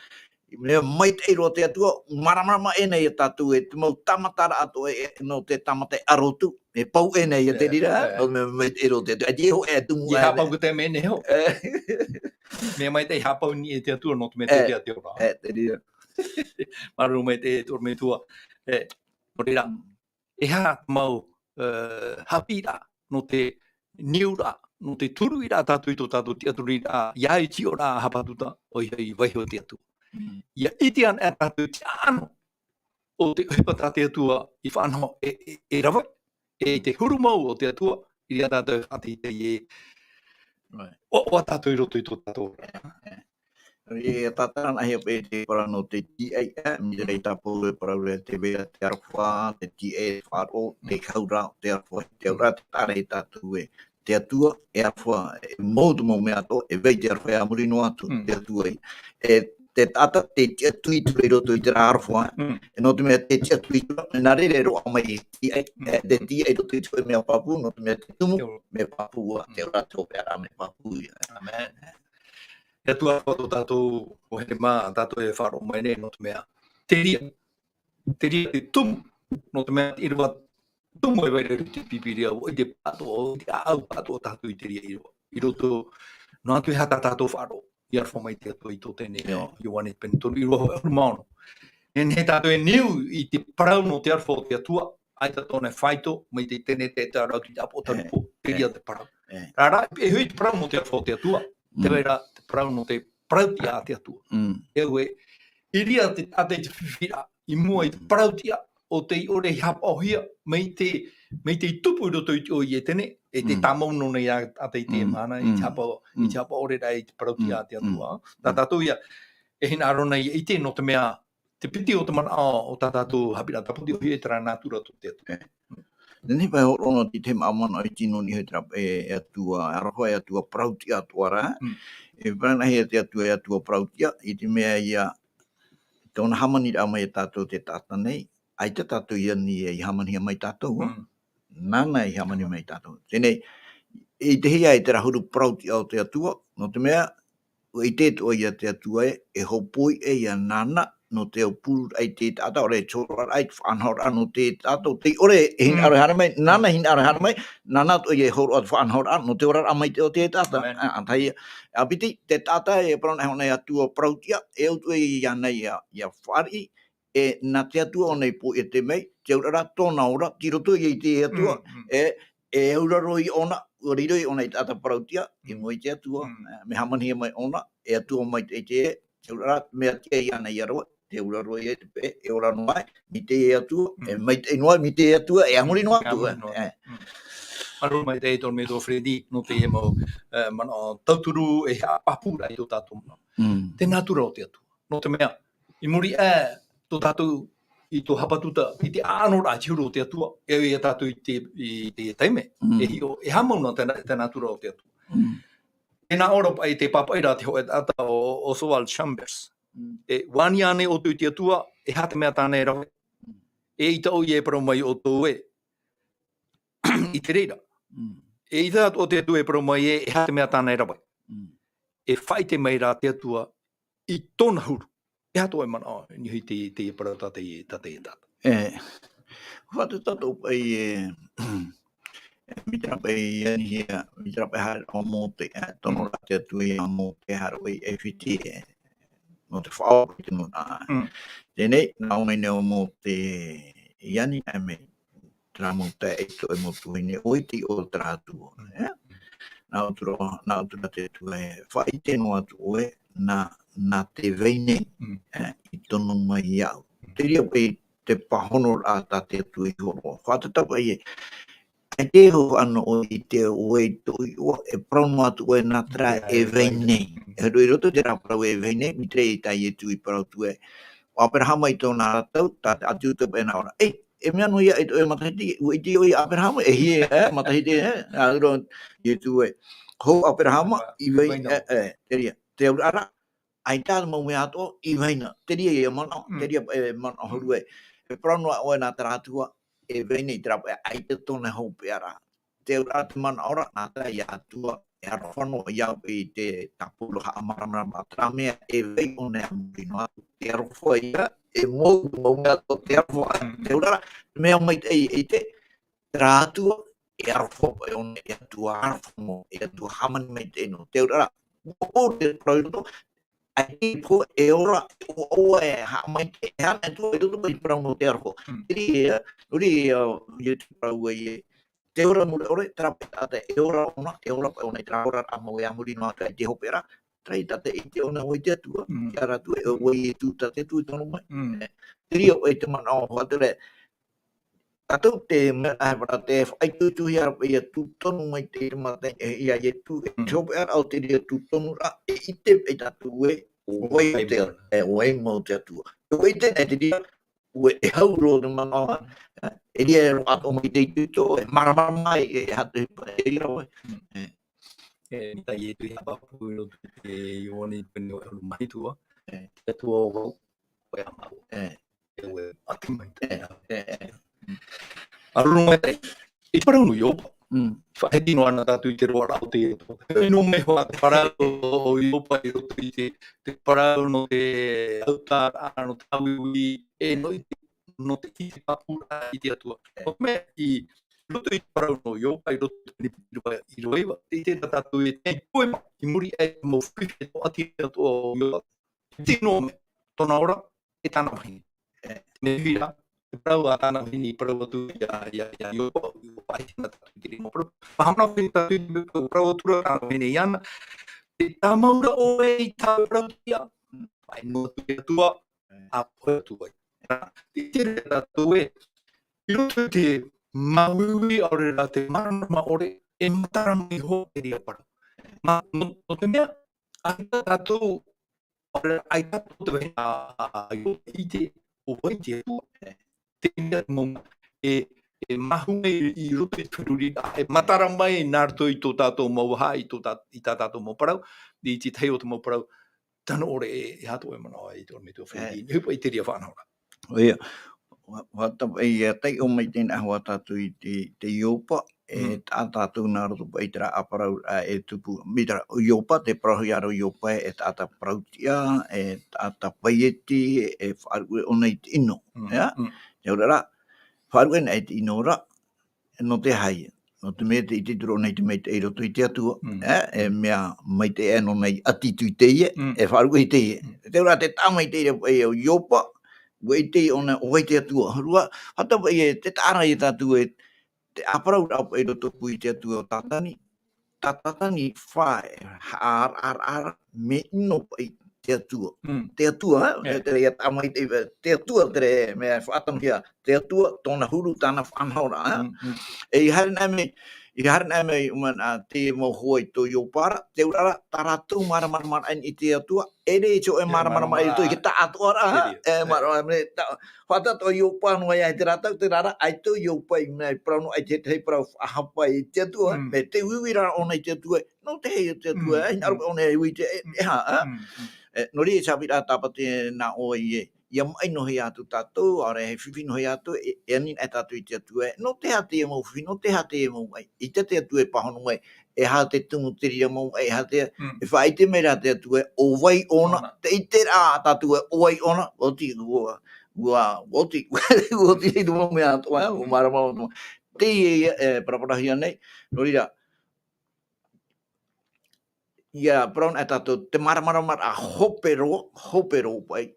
mea maitaʻi roa te Atua, māramarama ʻē nei ia tātou e te mau tāmataraʻa atoʻa e, nō te tāmata e ʻaro atu, e pau ʻē nei ia te reira, nō te mea maitaʻi roa te Atua. ʻAita e hōʻē e tumu ʻē. ʻIa haʻapāpū te mea nei hoʻi. Mea maitaʻi haʻapāpū nei e te Atua nō te mea te reira te ora. E, te reira. Māuruuru maitaʻi e te ʻorometua. E, nō reira, e aha te mau, e, haʻapiʻiraʻa, nō te niuraʻa, nō te turuʻiraʻa tātou i tō tātou tiʻaturiraʻa, ʻia ʻite ʻoia ʻo Hapatuta, ʻoia hoʻi vaiho te Atua. ʻIa ʻite anaʻe tātou te ʻaʻano o te ʻohipa tā te Atua i faʻanaho e, e, e rave, e i te huru mau o te Atua, i reira tātou e faʻateitei e, ʻoaʻoa tātou i roto i tō tātou. E tātarahia paʻi te parau nō te T I A, mai te reira tā Pauro e parau ra te vai ra te aroha, te T I A e faʻaroʻo, te hau ra o te aroha, te auraʻa te taʻa ra e tātou e, te Atua, e aroha, e mau te mau mea atoʻa, e vai te aroha e a muri noa atu, te Atua ia. E te taʻata, tē tiʻaturi atu ra i roto i terā aroha, e nō te mea tē tiʻaturi atu ra, nā reira e roaʻa mai e T I A, e te T I A i roto i te hōʻē mea pāpū, nō te mea te tumu, mea pāpū ā, te auraʻa te hopeʻa ra, mea pāpū ia. ʻĀmene. E Atua, tō tātou, ʻo here mā, tātou e faʻaroʻo mai nei nō te mea. Te reira, te reira te tumu, nō te mea te ʻīrava tumu e vai ra i te Pīpīria, ʻua ʻite pāʻatoʻa, ʻua ʻite ʻāʻau pāʻatoʻa tātou i te reira ʻīrava. I roto, noa atu e aha tā tātou faʻaroʻo, ʻia aroha mai te Atua i tō teie nei, ʻo Ioane pene toru, ʻīrava hōʻē ʻahuru mā ono. E nehenehe tātou e niu i te parau nō te aroha o te Atua, ʻaita tōna faito, mai te tenete e tae roa ki te ʻāpoʻo taʻu pō, te reira te parau. Rā rā, e hoʻi te parau nō te aroha o te Atua, te vai ra te parau nō te parau-tiʻa a te Atua. E au ē, i reira te taʻata i te fifi ra, i mua i te parau-tiʻa, ʻo tei ʻore i haʻapaʻohia, mai te, mai te tupu i roto i te ʻō i Etene, e te tāmau noa nei ā, ā te, te mahana, i te haʻapa-, i te haʻapaʻo-ʻore-raʻa i te parau-tiʻa a te Atua. Tā tātou ia, e hinaʻaro nei ʻia ʻite nō te mea, te piti o te manaʻo o tā tātou haʻapiʻiraʻa tāpati ʻoia e terā nātura tō te Atua. Nehenehe paʻi e hōroʻa noa te tahi mau manaʻo i tino nei hoʻi terā paʻi e Atua, aroha e Atua parau-tiʻa atoʻa ra. E parau nāhea te Atua e Atua parau-tiʻa, i te mea ia, tōna hāmaniraʻa mai ia tātou te taʻata nei, ʻaita tātou i ani e i hāmanihia mai tātou, ā. Nāna i hāmani mai tātou. Teie nei, i te hia i terā huru parau-tiʻa o te Atua, nō te mea, ʻua ʻite atoʻa ia te Atua ē, e hōpoi ʻē ia nāna, nō te aupururaʻa i te taʻata, ʻaore i te hōroʻaraʻa, i te faʻanahoraʻa nō te taʻata, tei ʻore e hinaʻaro e haere mai, nāna e hinaʻaro e haere mai, nāna atoʻa ia e hōroʻa te faʻanahoraʻa, nō te oraraʻa maitaʻi o te taʻata. ʻĀmene. Ā, ā, tahi, ā, piti, te taʻata e parau nāhea ʻōna e Atua parau-tiʻa, e au atoʻa ia nei ia, ia fāriʻi, e nā te Atua ʻōna i pōʻiete mai, te auraʻa tōna ora, tei roto ia i te Atua, e, e auraro ia ʻōna, ʻua riro ia ʻōna ei taʻata parau-tiʻa, i mua i te Atua, e, mea hāmanihia mai ʻōna, e Atua maitaʻi teie, te auraʻa, mea tiʻa iāna ia rave, tē auraro ia i te peʻe, e ora noa ai, mai te Atua, e maitaʻi noa ai, mai te Atua, e a muri noa atu, e. Māuruuru maitaʻi e te ʻorometua Freddy, nō teie mau, e, manaʻo tauturu e haʻapāpūraʻa i tō tātou manaʻo. Te nātura o te Atua. Nō te mea, i muri aʻe tō tātou, i tō Hapatuta, i te ʻaʻanoraʻa i te huru o te Atua, e au ia tātou i te, i te taime, e hiʻo, e haʻamau noa te nā-, te nātura o te Atua. Tē nā ʻō ra paʻi te pāpaʻi ra te hōʻē taʻata ʻo Oswald Chambers. E, ʻua ani ānei ʻoutou i te Atua, e aha te mea tāna e rave? E ʻaita ʻoia e parau mai ia ʻoutou ē, i te reira. E ʻaita atoʻa te Atua e parau mai ē, e aha te mea tāna e rave? E faʻaʻite mai rā te Atua i tōna huru. E aha tō ʻoe manaʻo, i niʻa i te, te parau tā te, tā te, tā te. E, faʻatupu tātou paʻi e, e, mai terā paʻi i anihia, mai terā paʻi haereraʻa o Mōte, e, tono ra te Atua ia Mōte, haere ʻoe i ʻAifiti, e, nō te faʻaora i te mau nā. Teie nei, nā ʻō mai nei ʻo Mōte, i ani, e mea, terā mau taeaʻe atoʻa, e mau tuahine, ʻo ʻoe te iʻoa o terā Atua, e? Nā ʻō atu ra, nā ʻō atu ra te Atua ē, faʻaʻite noa atu ʻoe, nā, nā te vai nei, e, i tono mai iāʻu. Te reira paʻi te pāhonoraʻa tā te Atua i hōroʻa. Faʻatatau paʻi ē, ʻaita e hōhoʻa noa ʻoe i te ʻoe i tō iʻoa, e parau noa atu ʻoe nā terā e vai nei. E roto i terā parau e vai nei, mai te reira tā Ietu i parau atu ē, ʻo Aperahama i tōna ra tau, tā te ʻāti Iuta paʻi nā ʻō ra. E, e mea noa ia e tō ʻoe matahiti, ʻua ʻite ʻoe ia Aperahama, e hia, e, matahiti, e, nā ʻō ra Ietu ē. Hou Aperahama, i vai, i vai na. E, e, te reira. Te auraʻa ra, ʻaita mau mea atoʻa, i vai na. Te reira ia manaʻo, te reira, e, manaʻo huru ai. E parau noa ʻoe nā terā Atua, e vai nei terā, e, ʻaita tōna hopeʻa ra. Te auraʻa te manaʻo ra, nā terā ia Atua, e aroha noa ia au i te tāpura haʻamāramarama, terā mea e vai ʻōna i muri noa atu, te aroha ia, e mau, mau mea atoʻa, te aroha, te auraʻa ra, te mea maitaʻi e ʻite, terā Atua, e aroha paʻi ʻōna, e Atua aroha noa, e Atua hāmani maitaʻi noa. Te auraʻa ra, ʻua ʻore te parau i roto, ʻaita e pohe, e ora, e ʻoaʻoa, e haʻamaitaʻi, e haʻamaitaʻi atu i roto mai i te parau nō te aroha. Mm. Te reira, nō reira, ia te parau ai e, te ora mure ʻore, terā paʻi taʻata e ora ʻōna, e ora paʻi ʻōna i terā oraraʻa mau e a muri noa atu i te hopeʻa ra, terā ia taʻata e ʻite ʻōna ʻo vai te Atua, mm, ia rātou e ʻo vai Ietu tā te Atua i tono mai. Mm. E, te reira ʻoe te manaʻo hoʻi atu ra, tātou te mea, e, parau te faʻaitoitohia ra paʻi ia tū tonu mai te, te mata, e, ia Ietu, e, mm, te hopeʻa ra o te reira tū tonu ra, e ʻite paʻi tātou ē, ʻo vai te, e, ʻo vai mau te Atua. E ʻua ʻite nei te reira, ʻua e hau roa te manaʻo, e, e reira e roaʻa atoʻa mai te itoito, e māramarama ai, e, e hatu e, e reira ʻoe. Mm. E. E, mai tā Ietu i haʻapāpū i roto i te Ioane i te pene ʻahuru ma hitu, e, te Atua ʻo vau, ʻoia māua. E. E ʻua ʻati mai te, e, e, e. Aro noa mai, i te parau nō Iopa. Mm. Faʻahiti noa na tātou i te roaraʻa o te Atua. E nō mai hoʻi te parau o Iopa i roto i te, te parau nō te autaʻaraʻa, nō te tāuiui, e nō i te, nō te, i te pāpūraʻa i te Atua. E. Nō te mea i roto i te parau nō Iopa, i roto i te pene piti ʻīrava iva, i te tātou e te poema, i muri aʻe i te mau fifi e tō ʻati atoʻa o Iopa, te tino mea, tōna ora, e tāna vahine. E, te mea ʻuhira, te parau a tāna vahine i parau atu ia, ia, ia Iopa, Iopa, e tēnā tātou i te rima parau. Pāhono vahine tātou i te mea parau atu ra, tāna vahine iāna, te tāmau ra ʻoe i tāu parau ia, ʻaita noa atu te Atua, ʻa pohe atu ai. Terā, i te reira tātou ē, i roto i te māuiui, ʻaore rā te māramarama ʻore, e matara mai hoʻi te reira parau. Mā, nō, nō te mea, ʻaita tātou, ʻaore rā, ʻaita tātou te vahine a, a, a, ʻite, ʻo vai te Atua. Te mea mau, e, e mahu mai i roto i te feruriraʻa, e matara mai nā roto i tō tātou mau vaha, i tō tā, i tā tātou mau parau, i te tahi o te mau parau, tano ʻore e, e aha tō ʻoe manaʻo i te ʻorometua Filipi, e, nō te reira faʻanahoraʻa. ʻOia, ʻua, ʻua tapa, e, ʻia taiʻo mai teie nei hoʻi tātou i te, te Iopa, e, mm, tā tātou nā roto paʻi i terā parau, ā, e tupu, mai terā Iopa, te parauhia ra Iopa, e taʻata parau-tiʻa, e taʻata paieti, e faʻaruʻe ʻōna i te ʻino, mm, ʻia? Mm. Te auraʻa ra, faʻaruʻe ʻōna i te ʻino ra, nō te aha ïa? Nō te mea tē ʻite atu ra ʻōna i te maitaʻi i roto i te Atua, mm, e, e, mm, mea maitaʻi aʻe nōna i ʻati atu i teie, mm, e faʻaruʻe i teie. Mm. Te auraʻa te tāmaitaʻi ra paʻi o Iopa, ʻua ʻite ʻōna ʻo vai te Atua. Rua, ʻua tapa ïa, te taʻa ra ïa tātou e, te ʻāparauraʻa paʻi i roto pū i te Atua o Tātani, tā Tātani fā e haʻaraʻaraʻa, mea ʻino paʻi te Atua. Mm. Te Atua, ā? E. Terā ïa tāmaitaʻi, te Atua, terā mea faʻatanohia, te Atua, tōna huru, tāna faʻanahoraʻa, ā? Mm, mm. E, ʻia haere anaʻe mai, ʻia haere anaʻe mai, ʻua mana, ā, te mau hoa i tō Iopa ra, te auraʻa ra, tā rātou māramarama i te Atua, ʻeʻere i te hōʻē māramarama i roto i te taʻatoʻaraʻa, ā? Te reira. E, māramarama, tā, faʻataʻatoʻa Iopa noa ïa i terā tau, terā rā, ʻaita ʻo Iopa i mea i parau noa, ʻaita e tahi parau faʻahapa i te Atua, mm, mea tē uiui ra ʻōna i te Atua, nō te aha ïa te Atua, mm, e hinaʻaro paʻi ʻōna e ui i te, e, mm, e aha, ā? Mm, mm. E, nō reira, e Savita Tāpati nā ʻoe ē, ʻia maʻi noa hia atu tātou, ʻaore e fifi noa hia atu, e, e ani anaʻe tātou i te Atua, e, nō te aha teie mau fifi, nō te aha teie mau maʻi, ʻaita te Atua e pāhono mai, e aha te tumu o te reira mau, e aha te, mm, e faʻaʻite mai rā te Atua, ʻo vai ʻōna, ʻōna. Tē ʻite ra tātou ē, ʻo vai ʻōna, ʻua oti, ʻua, ʻua, ʻua oti, ʻua oti, te mau mea atoʻa, ʻua, mm, māramarama atoʻa. Teie, e, paraparauhia nei, nō reira, ʻia parau anaʻe tātou, te māramarama hope roa, hope roa paʻi,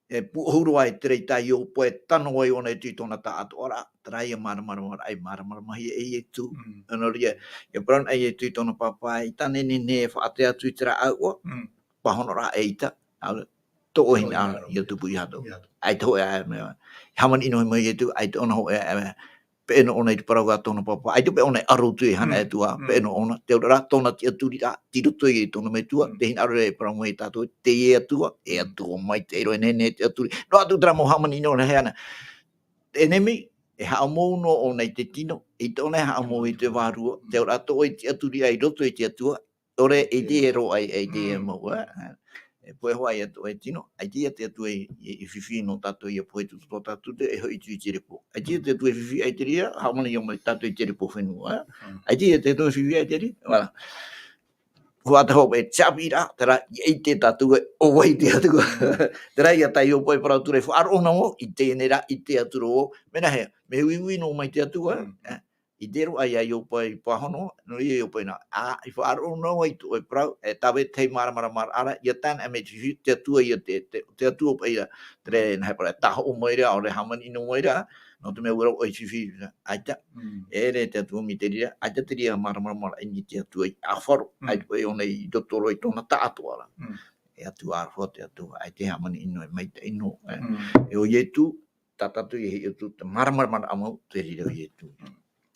e pūʻohu roa ai terā i tā Iopa e tano ai ʻōna i tōna taʻatoʻaraʻa, terā ïa māramarama, e māramarama hia e Ietu. Mm. Nō reira, ʻia parau anaʻe Ietu i tōna pāpā, ʻaita e nehenehe e faʻaʻite atu i terā ʻāuʻa, mm, pāhonoraʻa ʻaita, ā, tō ʻoe hinaʻaro ʻia tupu iho atu. Iho atu. ʻAita hōʻē ʻae mea. Hāmani noa mai Ietu, ʻaita ʻōna hōʻē ʻae mea. Peʻe noa ʻōna i te parau a tōna pāpā, ʻaita paʻi ʻōna e ʻaro atu e hinaʻaro, mm, Atua, mm, peʻe noa ʻōna, te auraʻa ra, tōna tiʻaturi ra, tei roto i tōna metua, mm, tē hinaʻaro ra e parau mai tātou, teie Atua, e, mm, Atua maitaʻi roa, e nehenehe e tiʻaturi. Noa atu terā mau hāmani noa, nā hea na. Te ʻenemi, E haʻamou noa ʻōna i te tino, ʻeita ʻōna e haʻamou i te vārua, te auraʻa tō ʻoe tiʻaturi i roto i te Atua, ʻaore i te ʻē roa ai, i te ʻē mau, ā. E pohe hoʻi atu ʻoe tino, ʻaita ia te Atua i, i, i fifi nō tātou ia pohe atu tō tātou te, e hoʻi atu i te repo. ʻAita ia te Atua i fifi ʻaita e riro, hāmani ia mai tātou i te repo fenua, ā. ʻAita ia te Atua i fifi ʻaita e riro, voilà. Hoʻata hope, e te haʻapiʻiraʻa, terā, ia ʻite tātou ē, ʻo vai te Atua. Terā ia tā Iopa e parau atu ra, faʻaroʻo noa vau, i teie nei rā, i te Atua roa, mea nāhea, mea uiui noa mai te Atua, ā. I te roaʻa ia Iopa i pāhono, nō reira Iopa i nā, ā, i faʻaroʻo noa vau i tō ʻoe parau, e tāvai te māramaramaraʻa ra, ia tae noa mai te, te Atua ia te, te, te Atua paʻi ra, terā nāhea parau, e tāhoʻo mai ra, ʻaore hāmani noa mai ra, nō te mea ʻua rave ʻoe i fifi, ʻaita, e ʻere te Atua mai te reira, ʻaita te reira māramaramaraʻa i te Atua i ʻāfaro, ʻaita paʻi ʻōna i roto roa i tōna taʻatoʻaraʻa. E Atua aroha te Atua, ʻaita e hāmani noa, e maitaʻi noa, ē. E ʻo Ietu, tā tātou ia hiʻo atu, te māramaramaraʻa mau, te reira ʻo Ietu.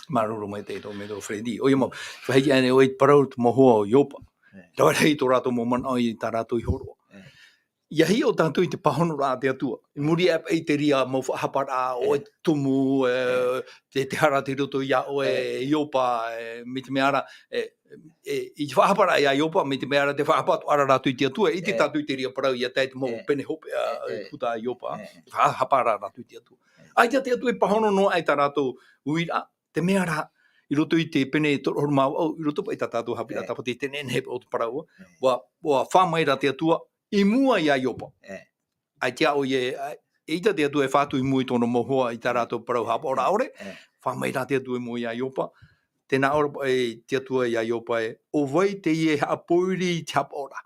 Māuruuru maitaʻi tō metua Freddy. ʻOia mau, faʻaʻite ānei ʻoe i te parau te mau hoa o Iopa. Rave rahi tō rātou mau manaʻo i tā rātou i hōroʻa. Ia hiʻo tātou i te pāhonoraʻa a te Atua. I muri aʻe paʻi i te reira mau faʻahaparaʻa, ʻoe tumu, e, te, te hara tei roto ia ʻoe, Iopa, e, mai te mea ra, e, e, i te faʻahaparaʻa ia Iopa, mai te mea ra te faʻahapa atoʻa ra rātou i te Atua, e ʻite tātou i te reira parau, ia tae te mau pene hopeʻa, e, puta a Iopa, faʻahapa ra rātou i te Atua. ʻAita te Atua e pāhono noa aʻe tā rātou uiraʻa, te mea ra, i roto i te pene toru ʻahuru mā vaʻu, i roto paʻi tā tātou haʻapiʻiraʻa tāpati, te nehenehe o te parau, ʻua, ʻua fā mai ra te Atua, i mua ia Iopa. ʻAita ʻoia, ʻaita te Atua e fā atu i mua i tōna mau hoa i tā rātou parau haʻapaʻoraʻa ʻaore, fā mai ra te Atua i mua ia Iopa, tē nā ʻō ra paʻi te Atua ia Iopa ē, ʻo vai teie e haʻapōiri i te haʻapaʻoraʻa?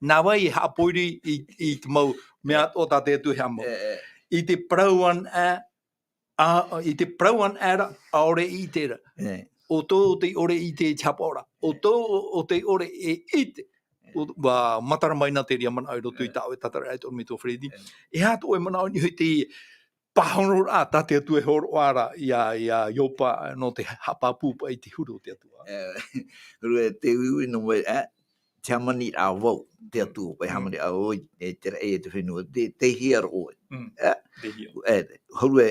Nā vai e haʻapōiri i, i te mau mea atoʻa tā te Atua e haʻamau? I te parau anaʻe, ā, i te parau anaʻe ra, ʻaore i ʻite ra. ʻO tō, ʻo tei ʻore i ʻite i te haʻapaʻoraʻa. ʻO tō, ʻo, ʻo tei ʻore e ʻite. ʻO, ʻua matara mai na te reira manaʻo i roto i tā ʻoe tātararaʻa e toru metua Freddy. E aha tō ʻoe manaʻo i niʻa i te pāhonoraʻa tā te Atua e hōroʻa ra ia, ia Iopa nō te haʻapāpū paʻi i te huru o te Atua? E, huru e te uiui nō mai, e, te hāmaniraʻa vau, te Atua, paʻi hāmaniraʻa vau, e te raʻi e te fenua, te, tei hea roa ʻoe. E, huru e,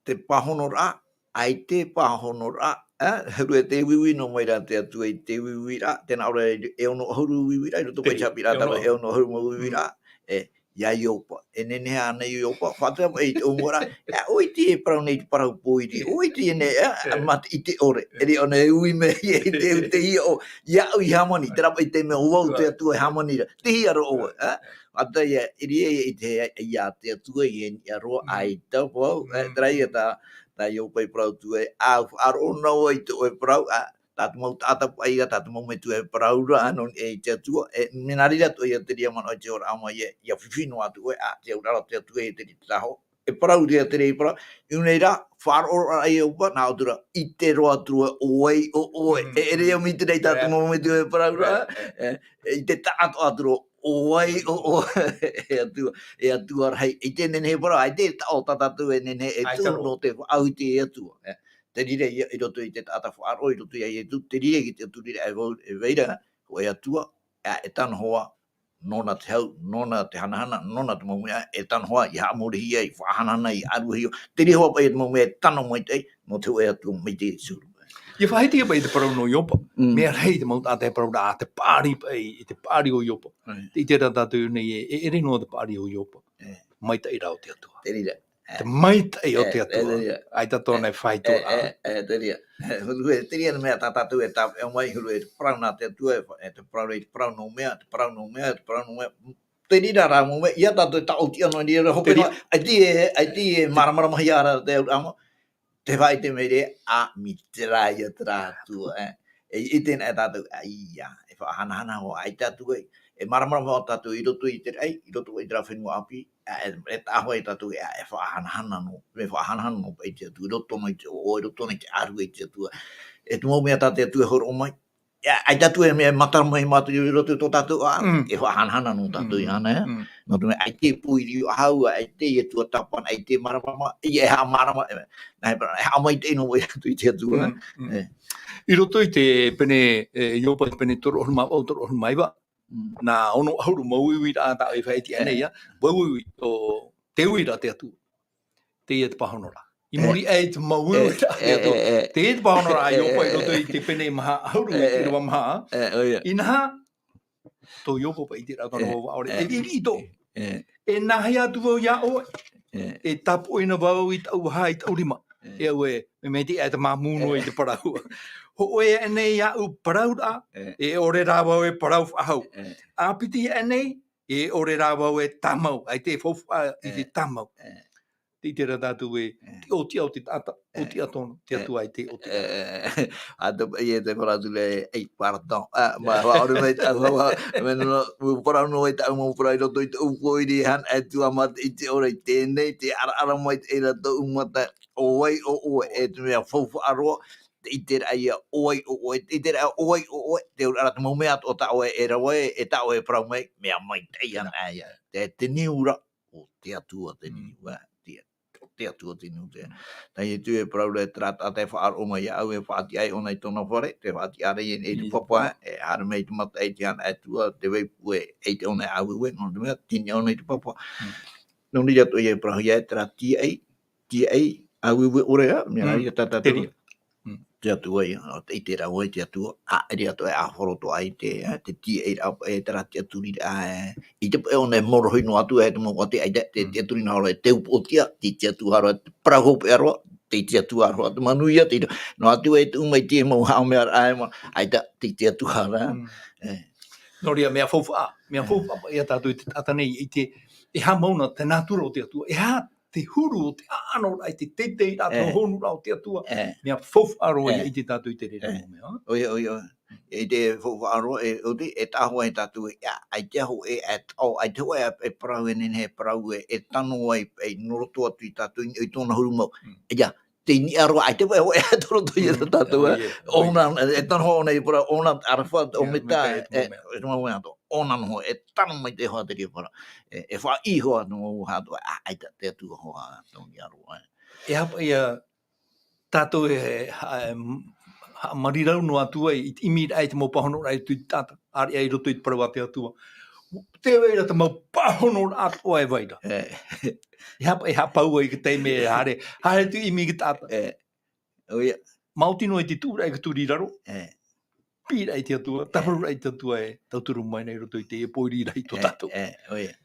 te pāhonoraʻa, ʻaita e pāhonoraʻa, e, huru e te uiui nō mai ra te Atua i te uiuiraʻa, tē nā ʻō ra e ono ʻahuru uiuiraʻa, i roto paʻi te haʻapiʻiraʻa tāpati e ono ʻahuru mau uiuiraʻa, e, ia Iopa. E nehenehe ānei Iopa, faʻaʻite paʻi i te ʻōmuaraʻa, e, ʻua ʻite e parau nei te parau pōiri, ʻua ʻite nei, e, mā te ʻite ʻore, e riro ʻōna e ui mai, e, te, te hia ʻo, iaʻu i hāmani, terā paʻi te mea ʻo vau te Atua e hāmani ra, tei hea roa ʻoe, e? Faʻaʻite ia, e riro ia i te, ia te Atua i niʻa roa, ʻaita vau, e, terā ia tā, tā Iopa i parau atu ē, ʻa, faʻaroʻo noa vau i tō ʻoe parau, ā, tā te mau taʻata paʻi ra, tā te mau metua e parau ra, nō niʻa i te Atua, e, mea nā reira atoʻa ia te reira manaʻo i te oraraʻa mai ē, ʻia fifi noa atu ʻoe, ā, te auraʻa o te Atua e te reira taʻatoʻa. E parau reira te reira parau, i ʻō nei rā, faʻaroʻo ra ia Iopa, nā ʻō atu ra, ʻite roa atu ra ʻo vai ʻo ʻoe, e, e riro mai te reira tā te mau metua e parau ra, e, e, ʻite taʻatoʻa atu ra ʻo vai ʻo ʻoe, e Atua, e Atua rahi, ʻaita e nehenehe e parau, ʻaita e taʻo tā tātou e nehenehe e tū nō te faʻaʻite e Atua, e. Te reira ia, i roto i te taʻata faʻaroʻo, i roto ia Ietu, te reira ia te Atua reira e vau, e vai ra, hōʻē Atua, e, e tano hoʻi, nōna te hau, nōna te hanahana, nōna te mau mea, e tano hoʻi, i haʻamorihia, i faʻahanahana, i ʻāruahia, te reira hoʻi paʻi te mau mea e tano maitaʻi, nō te hōʻē Atua maitaʻi e te huru. ʻIa faʻaʻite ia paʻi i te parau nō Iopa, mea rahi te mau taʻata e parau ra, te paʻari paʻi, i te paʻari o Iopa. Tē ʻite ra tātou nei ē, e ʻere noa te paʻari o Iopa. Maitaʻi rā o te Atua. Te reira. Te maitaʻi o te Atua. ʻAita tōna e faito. E, e, te reira. Huru e, te reira mea tā tātou e tāpeʻa mai, huru e te parau nā te Atua, e, e te parau, e te parau nō mea, te parau nō mea, te parau nō mea. Te reira rā mau mea, ia tātou e taʻotiʻa noa i reira, hope noa, ʻaita e, ʻaita e māramaramahia ra te auraʻa mau. Te faʻaʻite mai ra, ā, mai terā ia terā Atua, e. E, i teie nei tātou, ā, ia, e faʻahanahana hoʻi, ʻaita tātou e, e māramarama tātou i roto i te raʻi, i roto i terā fenua ʻāpī, ā, e, e taʻa hoʻi tātou, ā, e faʻahanahana noa, mea faʻahanahana noa paʻi te Atua, i roto mai te ʻoaʻoa, i roto mai te ʻārue i te Atua. E te mau mea tā te Atua e hōroʻa mai, ā, ʻaita tātou e mea e matara mai mātou i roto i tō tātou, ā, e faʻahanahana noa tātou iāna, ē. Nō te mea, ʻaita e pōiri ʻahau, ʻaita e Atua tāpana, ʻaita e māramarama, ʻaita e haʻamārama, e, nā, e, e haʻamaitaʻi noa vau atu i te Atua, ē. I roto i te pene, e, Iopa, te pene toru ʻahuru mā vaʻu, toru ʻahuru mā iva, nā ono ʻahuru mau uiuiraʻa tā ʻoe i faʻaʻite nei, ā, mau uiui, ʻo te uiraʻa te Atua. Teie te pāhonoraʻa. I muri aʻe i te mau ʻeʻe, ʻeʻe, ʻeʻe. Te pāhonoraʻa a Iopa i roto i te pene maha ʻahuru, e, e, ʻīrava maha. E, ʻoia. Inaha, tō Iopa paʻi i te rā tōna vavaʻa ʻore. E, e, e, e, e nāhea atu vau iā ʻoe? E. E tāpoʻina vau i taʻu vaha, i taʻu rima. E. E au e, mea maitaʻi aʻe te māmū noa i te parau. Hōʻē aʻe nei iāʻu parauraʻa, e, e ʻore rā vau e parau faʻahou. E. ʻĀpiti aʻe nei, e ʻore rā vau e tāmau, ʻaita e faufaʻa i te tāmau. E. Tē ʻite ra tātou ē, e, te ʻōtiʻa o te taʻata, e, ʻōtiʻa tōna, te, e, Atua e te ʻōtiʻa. E, e, e, a te, ia te parau atu ra e, ei, pardon. A, ma, ma, ʻaore mai te, a, ma, ma, me no, mau parau noa i te, mau parau i roto i te upoʻo ʻoire, hana, e, tua mata i te ora i teie nei, tē ʻaraʻara mai te ʻeira tōʻu mata, ʻo vai ʻoe, e te mea faufaʻa roa, tē ʻite ra ia, ʻo vai ʻoe, tē ʻite ra ʻo vai ʻoe, te ora ra te mau mea atoʻa tā ʻoe e rave, e tā ʻoe e parau mai, mea maitaʻi ana ia. Te, te niu ra, ʻo te Atua te niu, ā, te, ʻo te Atua te niu, te. Teie atu e parau ra terā taʻata e faʻaroʻo mai iāʻu, e faʻatiʻa ai ʻōna i tōna fare, tē faʻatiʻa ra ia i te papa, e haere mai i te mataʻi, te hana atu ā, te vai pū e, ʻeʻita ʻōna e ʻāueue, nō te mea, tini ʻōna i te papa. Mm. Nō reira atoʻa ia e parau ia e terā tīaʻi, tīaʻi, ʻāueue ʻore ā, mea rā ia tā tātou. Te Atua ia, ʻo tē ʻite ra ʻoe te Atua, ʻaʻere atoʻa e ʻāfaro atoʻa i te, ā, te tīaʻi ra, e terā tiʻaturi ra, ā, e, ʻite paʻi ʻōna e morohi noa atu, e te mau ʻohipa, ʻaita, te, te tiʻaturi noa roa, te upoʻotiʻa, te tiʻaturi roa, te parau hopeʻa roa, te tiʻaturi roa, te manuia, te, noa atu e tuʻu mai te mau haʻamea ra, ā, e ma, ʻaita, te tiʻaturi ra. Mm. E. Nō reira, mea faufaʻa, mea faufaʻa, ia tātou i te taʻata nei, i te, e aha mau na te nātura o te Atua, e aha te huru o te ʻaʻano ra, i te teitei ra, te hōhonu ra o te Atua, mea faufaʻa roa ia i te tātou i te reira mau mea. ʻOia, ʻoia, ʻoia. E te faufaʻa roa, e, ʻo te, e taʻa hoʻi tātou, e, ā, ʻaita hōʻē, e, ʻo, ʻaita hōʻē, e, e parau e nehenehe, e parau e, e tano ai, e, nō roto atu i tātou, i, i tōna huru mau. Mm. Ia, te niʻa roa, ʻaita hōʻē, hōʻē, e toro to ia tā tātou, e. ʻOia, ʻoia. ʻOna, e, e tano hoʻi ʻōna i parau, ʻōna, ʻarafa, ʻo mea, e, e, e, e, te mau mea atoʻa, ʻōna noa, e tano mai te hoa te reira parau. E, e faʻaʻī hoʻi nō mau atoʻa, ā, ʻaita te Atua hoʻi, tō niʻa roa, e. E aha paʻi ia tātou e, e, ha-, e, m-, haʻamarirau noa atu ai i te ʻimiraʻa i te mau pāhonoraʻa i roto i te taʻata, ʻāreʻa i roto i te parau a te Atua. Tē vai ra te mau pāhonoraʻa atoʻa e vai ra. E. E aha paʻi, e haʻapau ai i te taime e haere, haere atu ʻimi i te taʻata. E. ʻOia. Maoti noa i te tuʻuraʻa i te turi i raro. E. Piʻiraʻa i te Atua, tāmarūraʻa i te Atua e tauturu mai nei i roto i te pōiri rahi tō tātou. E, e, ʻoia.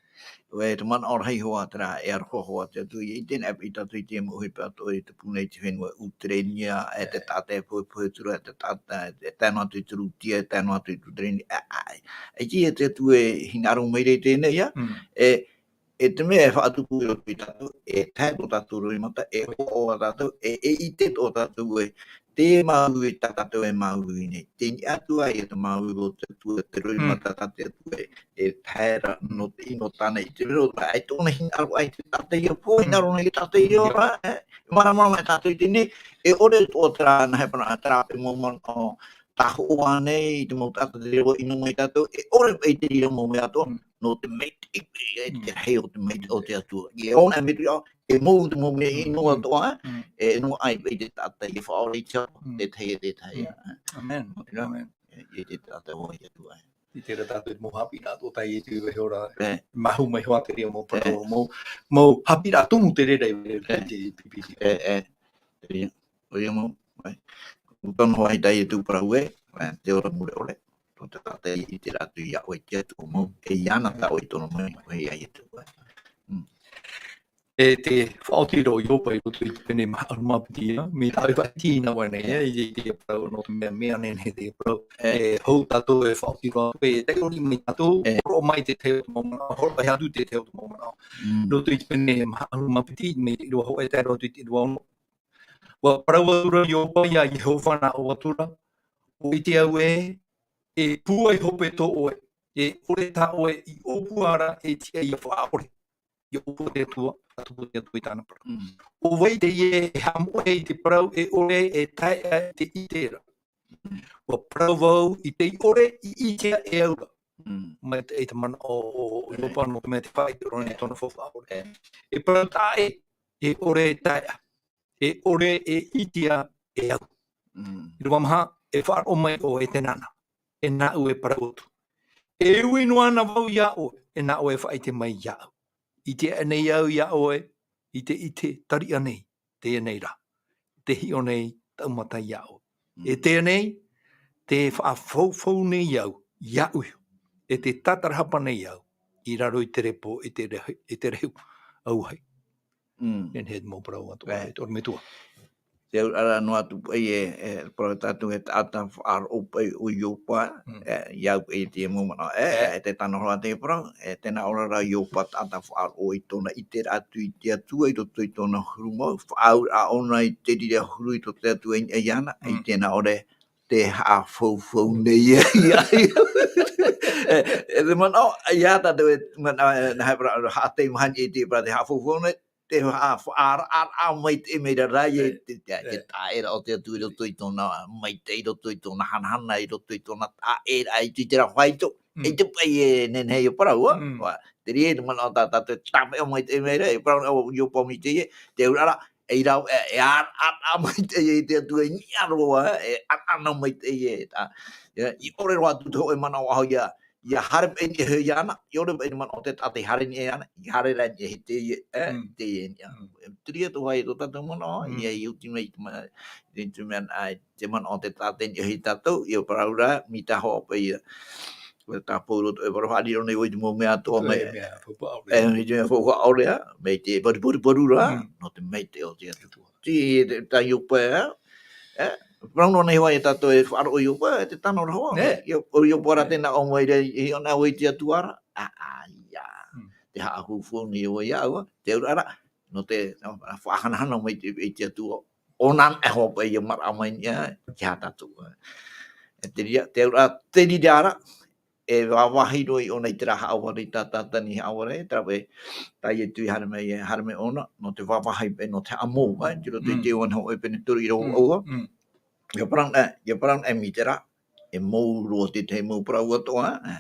ʻOia, te manaʻo rahi hoʻi terā, e aroha hoʻi te Atua, i teie nei, i tātou i te mau ʻohipa atoʻa i tupu nei i te fenua Utereinia, e te taʻata e pohepohe atu ra, e te taʻata, e tae noa atu i te Rūtia, e tae noa atu i te Utereinia, ā, ā, ā. E te, e te Atua e hinaʻaro mai ra i teie nei, ā? Mm. E, e te mea e faʻatupu i roto ia tātou, e tae tō tātou roimata, e ʻoaʻoa tātou, e, e ʻite tō tātou e, te māuiui tā tātou e māuiui nei. Tei niʻa atu ai te māuiui o te Atua, te roimata tā te Atua e, e tae ra nō te ʻino tāna i te reo, ʻaita tōna hinaʻaro ai te taʻata ia, pō hinaʻaro nei te taʻata ia, e, e māramarama tātou i teie nei, e ʻore atoʻa terā, nā hea parau, terā paʻi mau manaʻo, tā hoʻo ānei, te mau taʻata te reo ʻino mai tātou, e ʻore paʻi te reira mau mea atoʻa, nō te maitaʻi, e te rahi o te maitaʻi o te Atua. E ʻōna e mea, e mau te mau mea ʻino atoʻa, e, e noaʻa ai paʻi te taʻata e faʻaʻore i te Atua, te tahi, te tahi. Mm. Amen. Amen. E, e te taʻata o te Atua. I terā tātou mau haʻapiʻiraʻa atoʻa tā Ietu i vaiiho ra, e, mahu mai hoʻi te reira mau parau, mau, mau haʻapiʻiraʻa tumu te reira i vaiiho ra i te pīpīria. E, e. Te reira. ʻOia mau, e. Tano hoʻi tā Ietu parau ē, e, te ora mure ʻore. Tō te taʻata i ʻite ra atu iā ʻoe te Atua mau, e iāna tā ʻoe i tono mai, ʻoia ia Ietu, e. Mm. E te faʻaoti ra ʻo Iopa i roto i te pene maha ʻahuru mā piti ia, mai tā ʻoe e faʻaiti nā ʻoe nei, e, i te parau nō te mea, mea nehenehe te parau. E. E hou tātou e faʻaoti roa, e taiʻori mai tātou, e, hōroʻa mai te tahi o te mau manaʻo, hōroʻa atu te tahi o te mau manaʻo. Mm. Roto i te pene maha ʻahuru mā piti, mai te ʻīrava hōʻē tae roa atu i te ʻīrava ono. ʻUa parau atu ra Iopa iā Iehova nā ʻō atu ra, ʻo ʻite au ē, e pūai hope tō ʻoe, e ʻore tā ʻoe i ʻōpua ra e tiʻa ʻia faʻaʻore. ʻIa ʻōpua te Atua, ʻa tupu te Atua i tāna parau. Mm. ʻO vai teie e haʻamoʻe i te parau, e ʻore e taeʻa te ʻite ra. Mm. ʻUa parau vau i tei ʻore i ʻitea e au ra. Mm. Mai te, i te manaʻo o, o, o Iopa nō te mea tē faʻaʻite roa nei tōna faufaʻa ʻore. E. E parau taʻa ʻē, e ʻore e taeʻa, e ʻore e ʻitea e au. Mm. ʻĪrava maha, e faʻaroʻo mai ʻoe e te nana, e nāʻu e parau atu. E ui noa na vau iā ʻoe, e nā ʻoe e faʻaʻite mai iāʻu. ʻIte aʻe nei au iā ʻoe, i te ʻite tariʻa nei. teie nei rā. Te hiʻo nei taʻu mata iā ʻoe. E teie nei, te faʻafaufau nei au, iāʻu iho. E te tātarahapa nei au, i raro i te repo, e te rehu, e te rehu, auahi. Nehenehe te mau parau atoʻa, e te ʻorometua. Te auraʻa noa atu paʻi e, e parau tātou e taʻata faʻaroʻo paʻi ʻo Iopa, e, i au paʻi te mau manaʻo, e, e te tano roa te parau, e tēnā ʻō ra Iopa taʻata faʻaroʻo i tōna ʻiteraʻa atu i te Atua i roto i tōna huru mau, faʻaauraʻa ʻōna i te reira huru i tō te Atua i niʻa iāna, i tēnā ʻore te haʻafaufau nei ia, ia, ia. E, e te manaʻo, ia tātou e, manaʻo, e, nā he parau, haʻatei mahana i te parau te haʻafaufau nei, te faʻa-, faʻaaraʻaraʻa maitaʻi mai ra rā ia, te, te, te taʻeraʻa o te Atua i roto i tōna maitaʻi, i roto i tōna hanahana, i roto i tōna taʻeraʻa, i te, i te rā faito, i te paʻi e nehenehe e parau, ā? Te reira te manaʻo tā tātou e tāpeʻa maitaʻi mai ra, e parau ʻo Iopa mai teie, te auraʻa, e rau, e, e ara-, ara-, ara maitaʻi e te Atua i niʻa roa, e, ara-, ara maitaʻi e, tā, e, i ʻore roa atu te hōʻē manaʻo ʻaho ia, ia haere paʻi i niʻa iho iāna, i ʻore paʻi te manaʻo o te taʻata i haere i niʻa iāna, i haere rā i niʻa iho teie, e, teie i niʻa. Te reira tō vai tō tātou manaʻo, ia i oti mai i te ma-, i te mea, ā, te manaʻo o te taʻata i niʻa iho ia tātou, ia parau ra, mai te hōʻē paʻi ia, ʻo tā Pauro, e parau haʻariro nei vau i te mau mea atoʻa mai. E, mai te mea faufaʻa ʻore, ā, mai te paruparu, paru ra, nō te maitaʻi o te Atua. Tī, te, tā Iopa, ā, e, parau noa nei hoʻi ia tātou e faʻaroʻo Iopa, e te tano ra hoʻi, ʻo Iopa rā tēnā ʻō mai ra, e hiʻo na vau i te Atua ra, ā, ā, ia, te haʻafaufau nei vau iāʻu, te auraʻa, nō te, nō, faʻahanahana mai te, i te Atua, ʻōna e hoʻi paʻi ia maraʻa mai niʻa, ia tātou. E te reira, te auraʻa, te reira ra, e vāvāhi roa i ʻōna i terā haʻavare, i tā Tātani haʻavare, terā paʻi, tā Ietu i haere mai, e haere mai ʻōna, nō te vāvāhi paʻi, nō te haʻamou, ā, i roto i te Ioane hōʻē pene toru ʻīrava vaʻu. Ia parau, e, ia parau, e mai terā, e mau roa te tahi mau parau atoʻa, e.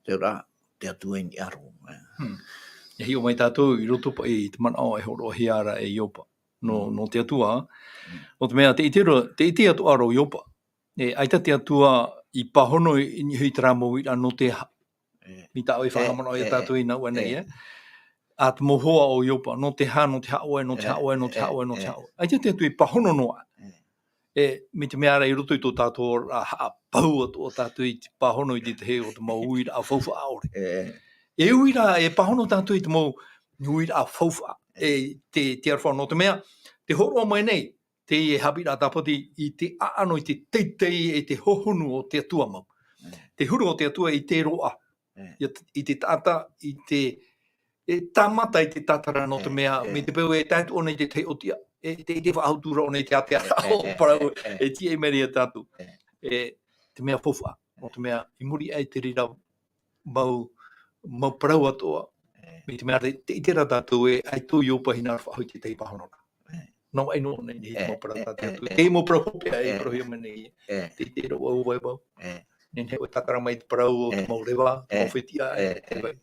Te auraʻa, te Atua i niʻa roa, e. E hiʻo mai tātou i roto paʻi i te manaʻo e hōroʻahia ra e Iopa. Nō, nō te Atua, nō te mea te ʻite ra, te ʻite atoʻa ra ʻo Iopa. E, ʻaita te Atua i pāhono i, i, i terā mau uiraʻa nō te aha. Mai tā ʻoe i faʻahaʻamanaʻo ia tātou i nā ʻua nei, e. ʻA te mau hoa o Iopa, nō te aha, nō te aha ʻoe, nō te aha ʻoe, nō te aha ʻoe, nō te aha ʻoe. ʻAita te Atua i pāhono noa. E, mai te mea ra i roto i tō tātou ra haʻapau atoʻa tātou i te pāhono i te tahi o te mau uiraʻa faufaʻa ʻore. E uiraʻa, e pāhono tātou i te mau uiraʻa faufaʻa. E, te, te aroha nō te mea, te hōroʻa mai nei, teie haʻapiʻiraʻa tāpati i te ʻaʻano i te teitei e te hohonu o te Atua mau. Te huru o te Atua i te roaʻa. Ia t-, i te taʻata, i te, e tāmata i te tātara nō te mea, mai te peu e tae atu ʻōna i te tahi ʻōtiʻa. E, te, i te faʻahotu ra ʻōna i te ātea o parau, e tīaʻi mai ra ia tātou. E, te mea faufaʻa, nō te mea, i muri aʻe i te reira mau, mau parau atoʻa. Mai te mea te, te ʻite ra tātou e, ʻaita ʻo Iopa i hinaʻaro faʻahou i te tahi pāhonoraʻa. Nō vai noa nei, nei te mau parau tā te Atua. Te mau parau hopeʻa e parauhia mai nei. Te ʻite ra vau, vau, vau. Nehenehe ʻoe e tātara mai te parau o te mau reva, te mau fetiʻa, e, e, e.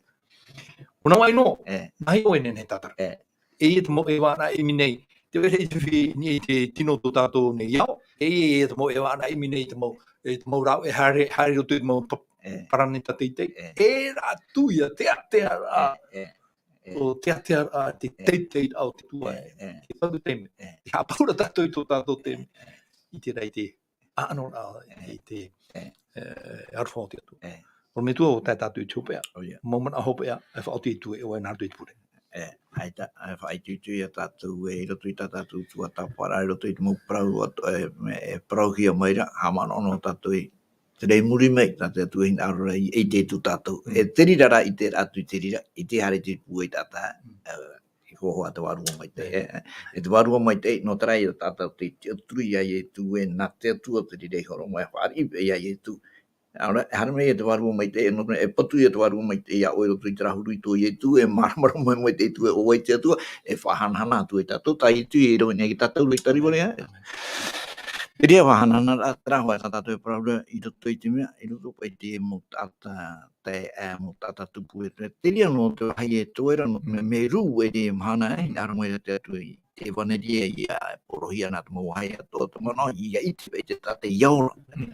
ʻO nā vai noa, nā hea ʻoe e nehenehe e tātara. E ia te mau e vānaʻa ʻimi nei, te vai ra i te fi-, i te tino tō tātou nei ao. E ia, ia te mau e vānaʻa ʻimi nei, te mau, e te mau rāveʻa e haere, haere roto i te mau pa-, paraneta teitei. E rā atu ia, te ātea ra. ʻO te ātea ra, te teitei ra o te Atua. Te patu taime. Te haʻapau ra tātou i tō tātou taime. I te reira te ʻaʻano ra, i te, e, aroha o te Atua. ʻOrometua ʻo tae tātou i te hopeʻa. Mau manaʻo hopeʻa, e faʻaoti atu e ʻoe nā roto i te pure. E, ʻaita, e faʻaitoito ia tātou e, i roto i tā tātou tuatāpaparaʻa, i roto i te mau parau, e, e parauhia mai ra, haʻamanaʻo noa tātou i te reira i muri mai, tā te Atua i hinaʻaro ra i, i te tū tātou. E te reira rā, i te atu i te reira, i te haere te pūai tātā, e, i hōhoʻa te Vārua Maitaʻi, e, e, e te Vārua Maitaʻi, nō terā ia tātou te, te tiʻaturi ia Ietu e, nā te Atua te reira i horo mai, e fāriʻi ia Ietu. ʻAore, e haere mai ia te Vārua Maitaʻi, e nō te mea, e patu ia te Vārua Maitaʻi iā ʻoe i roto i terā huru i tō Ietu, e māramarama mai te Atua, ʻo vai te Atua, e faʻahanahana atu ia tātou, tā Ietu i rave nei ia tātou, i te Tarivareʻa. E reira faʻahanahana, terā hoʻi tā tātou e parau ra, i roto i te mea, i roto paʻi i te mau taʻata, te, e, mau taʻata tupu e te, te reira nō te vāhi e toe ra, nō te mea, mea rū e te mahana, e, hinaʻaro mai ra te Atua i te ʻevanelia ia porohia nā te mau vāhi atoʻa o te manaʻo, ia ʻite paʻi te taʻata ia ora. E,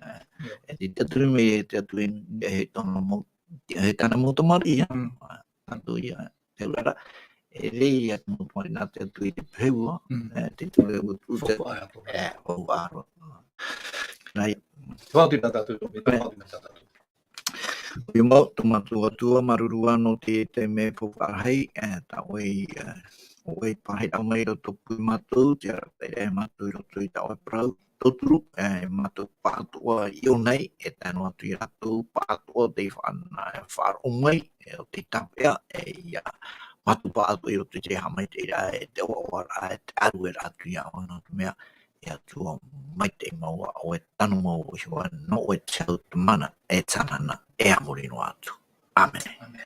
e te tiʻaturi mai te Atua i, e, tōna mau, e, tāna mau tamariʻi, ia. Tātou ia, te auraʻa, e rei ia te mau tamariʻi nā te Atua i te peheua, Mm. e, te ture o te Faufaʻa e ato. E, faufaʻa roa. Nā ia. Te faʻaoti nā tātou, te faʻaoti nā tātou. ʻOia mau, tō mātou Atua, māuruuru ā nō te, te mea faufaʻa rahi, e, tā ʻoe, e, ʻo ʻoe i parahi mai i roto pū mātou, te arataʻi rahi mātou i roto i tā ʻoe parau, tauturu, e, mātou pāʻatoʻa i ʻō nei, e tae noa atu ia rātou pāʻatoʻa tei faʻana-, e, faʻaroʻo mai, e, ʻo tei tāpeʻa, e, ia mātou pāʻatoʻa i roto i te haʻamaitaʻiraʻa, e te ʻoaʻoaraʻa, e te ʻārueraʻa atu ia ʻoe nō te mea, e Atua maitaʻi mau ā, ʻoe tano mau iho ā, nō ʻoe te hau, te mana, e te hanahana, e a muri noa atu. ʻĀmene. ʻĀmene.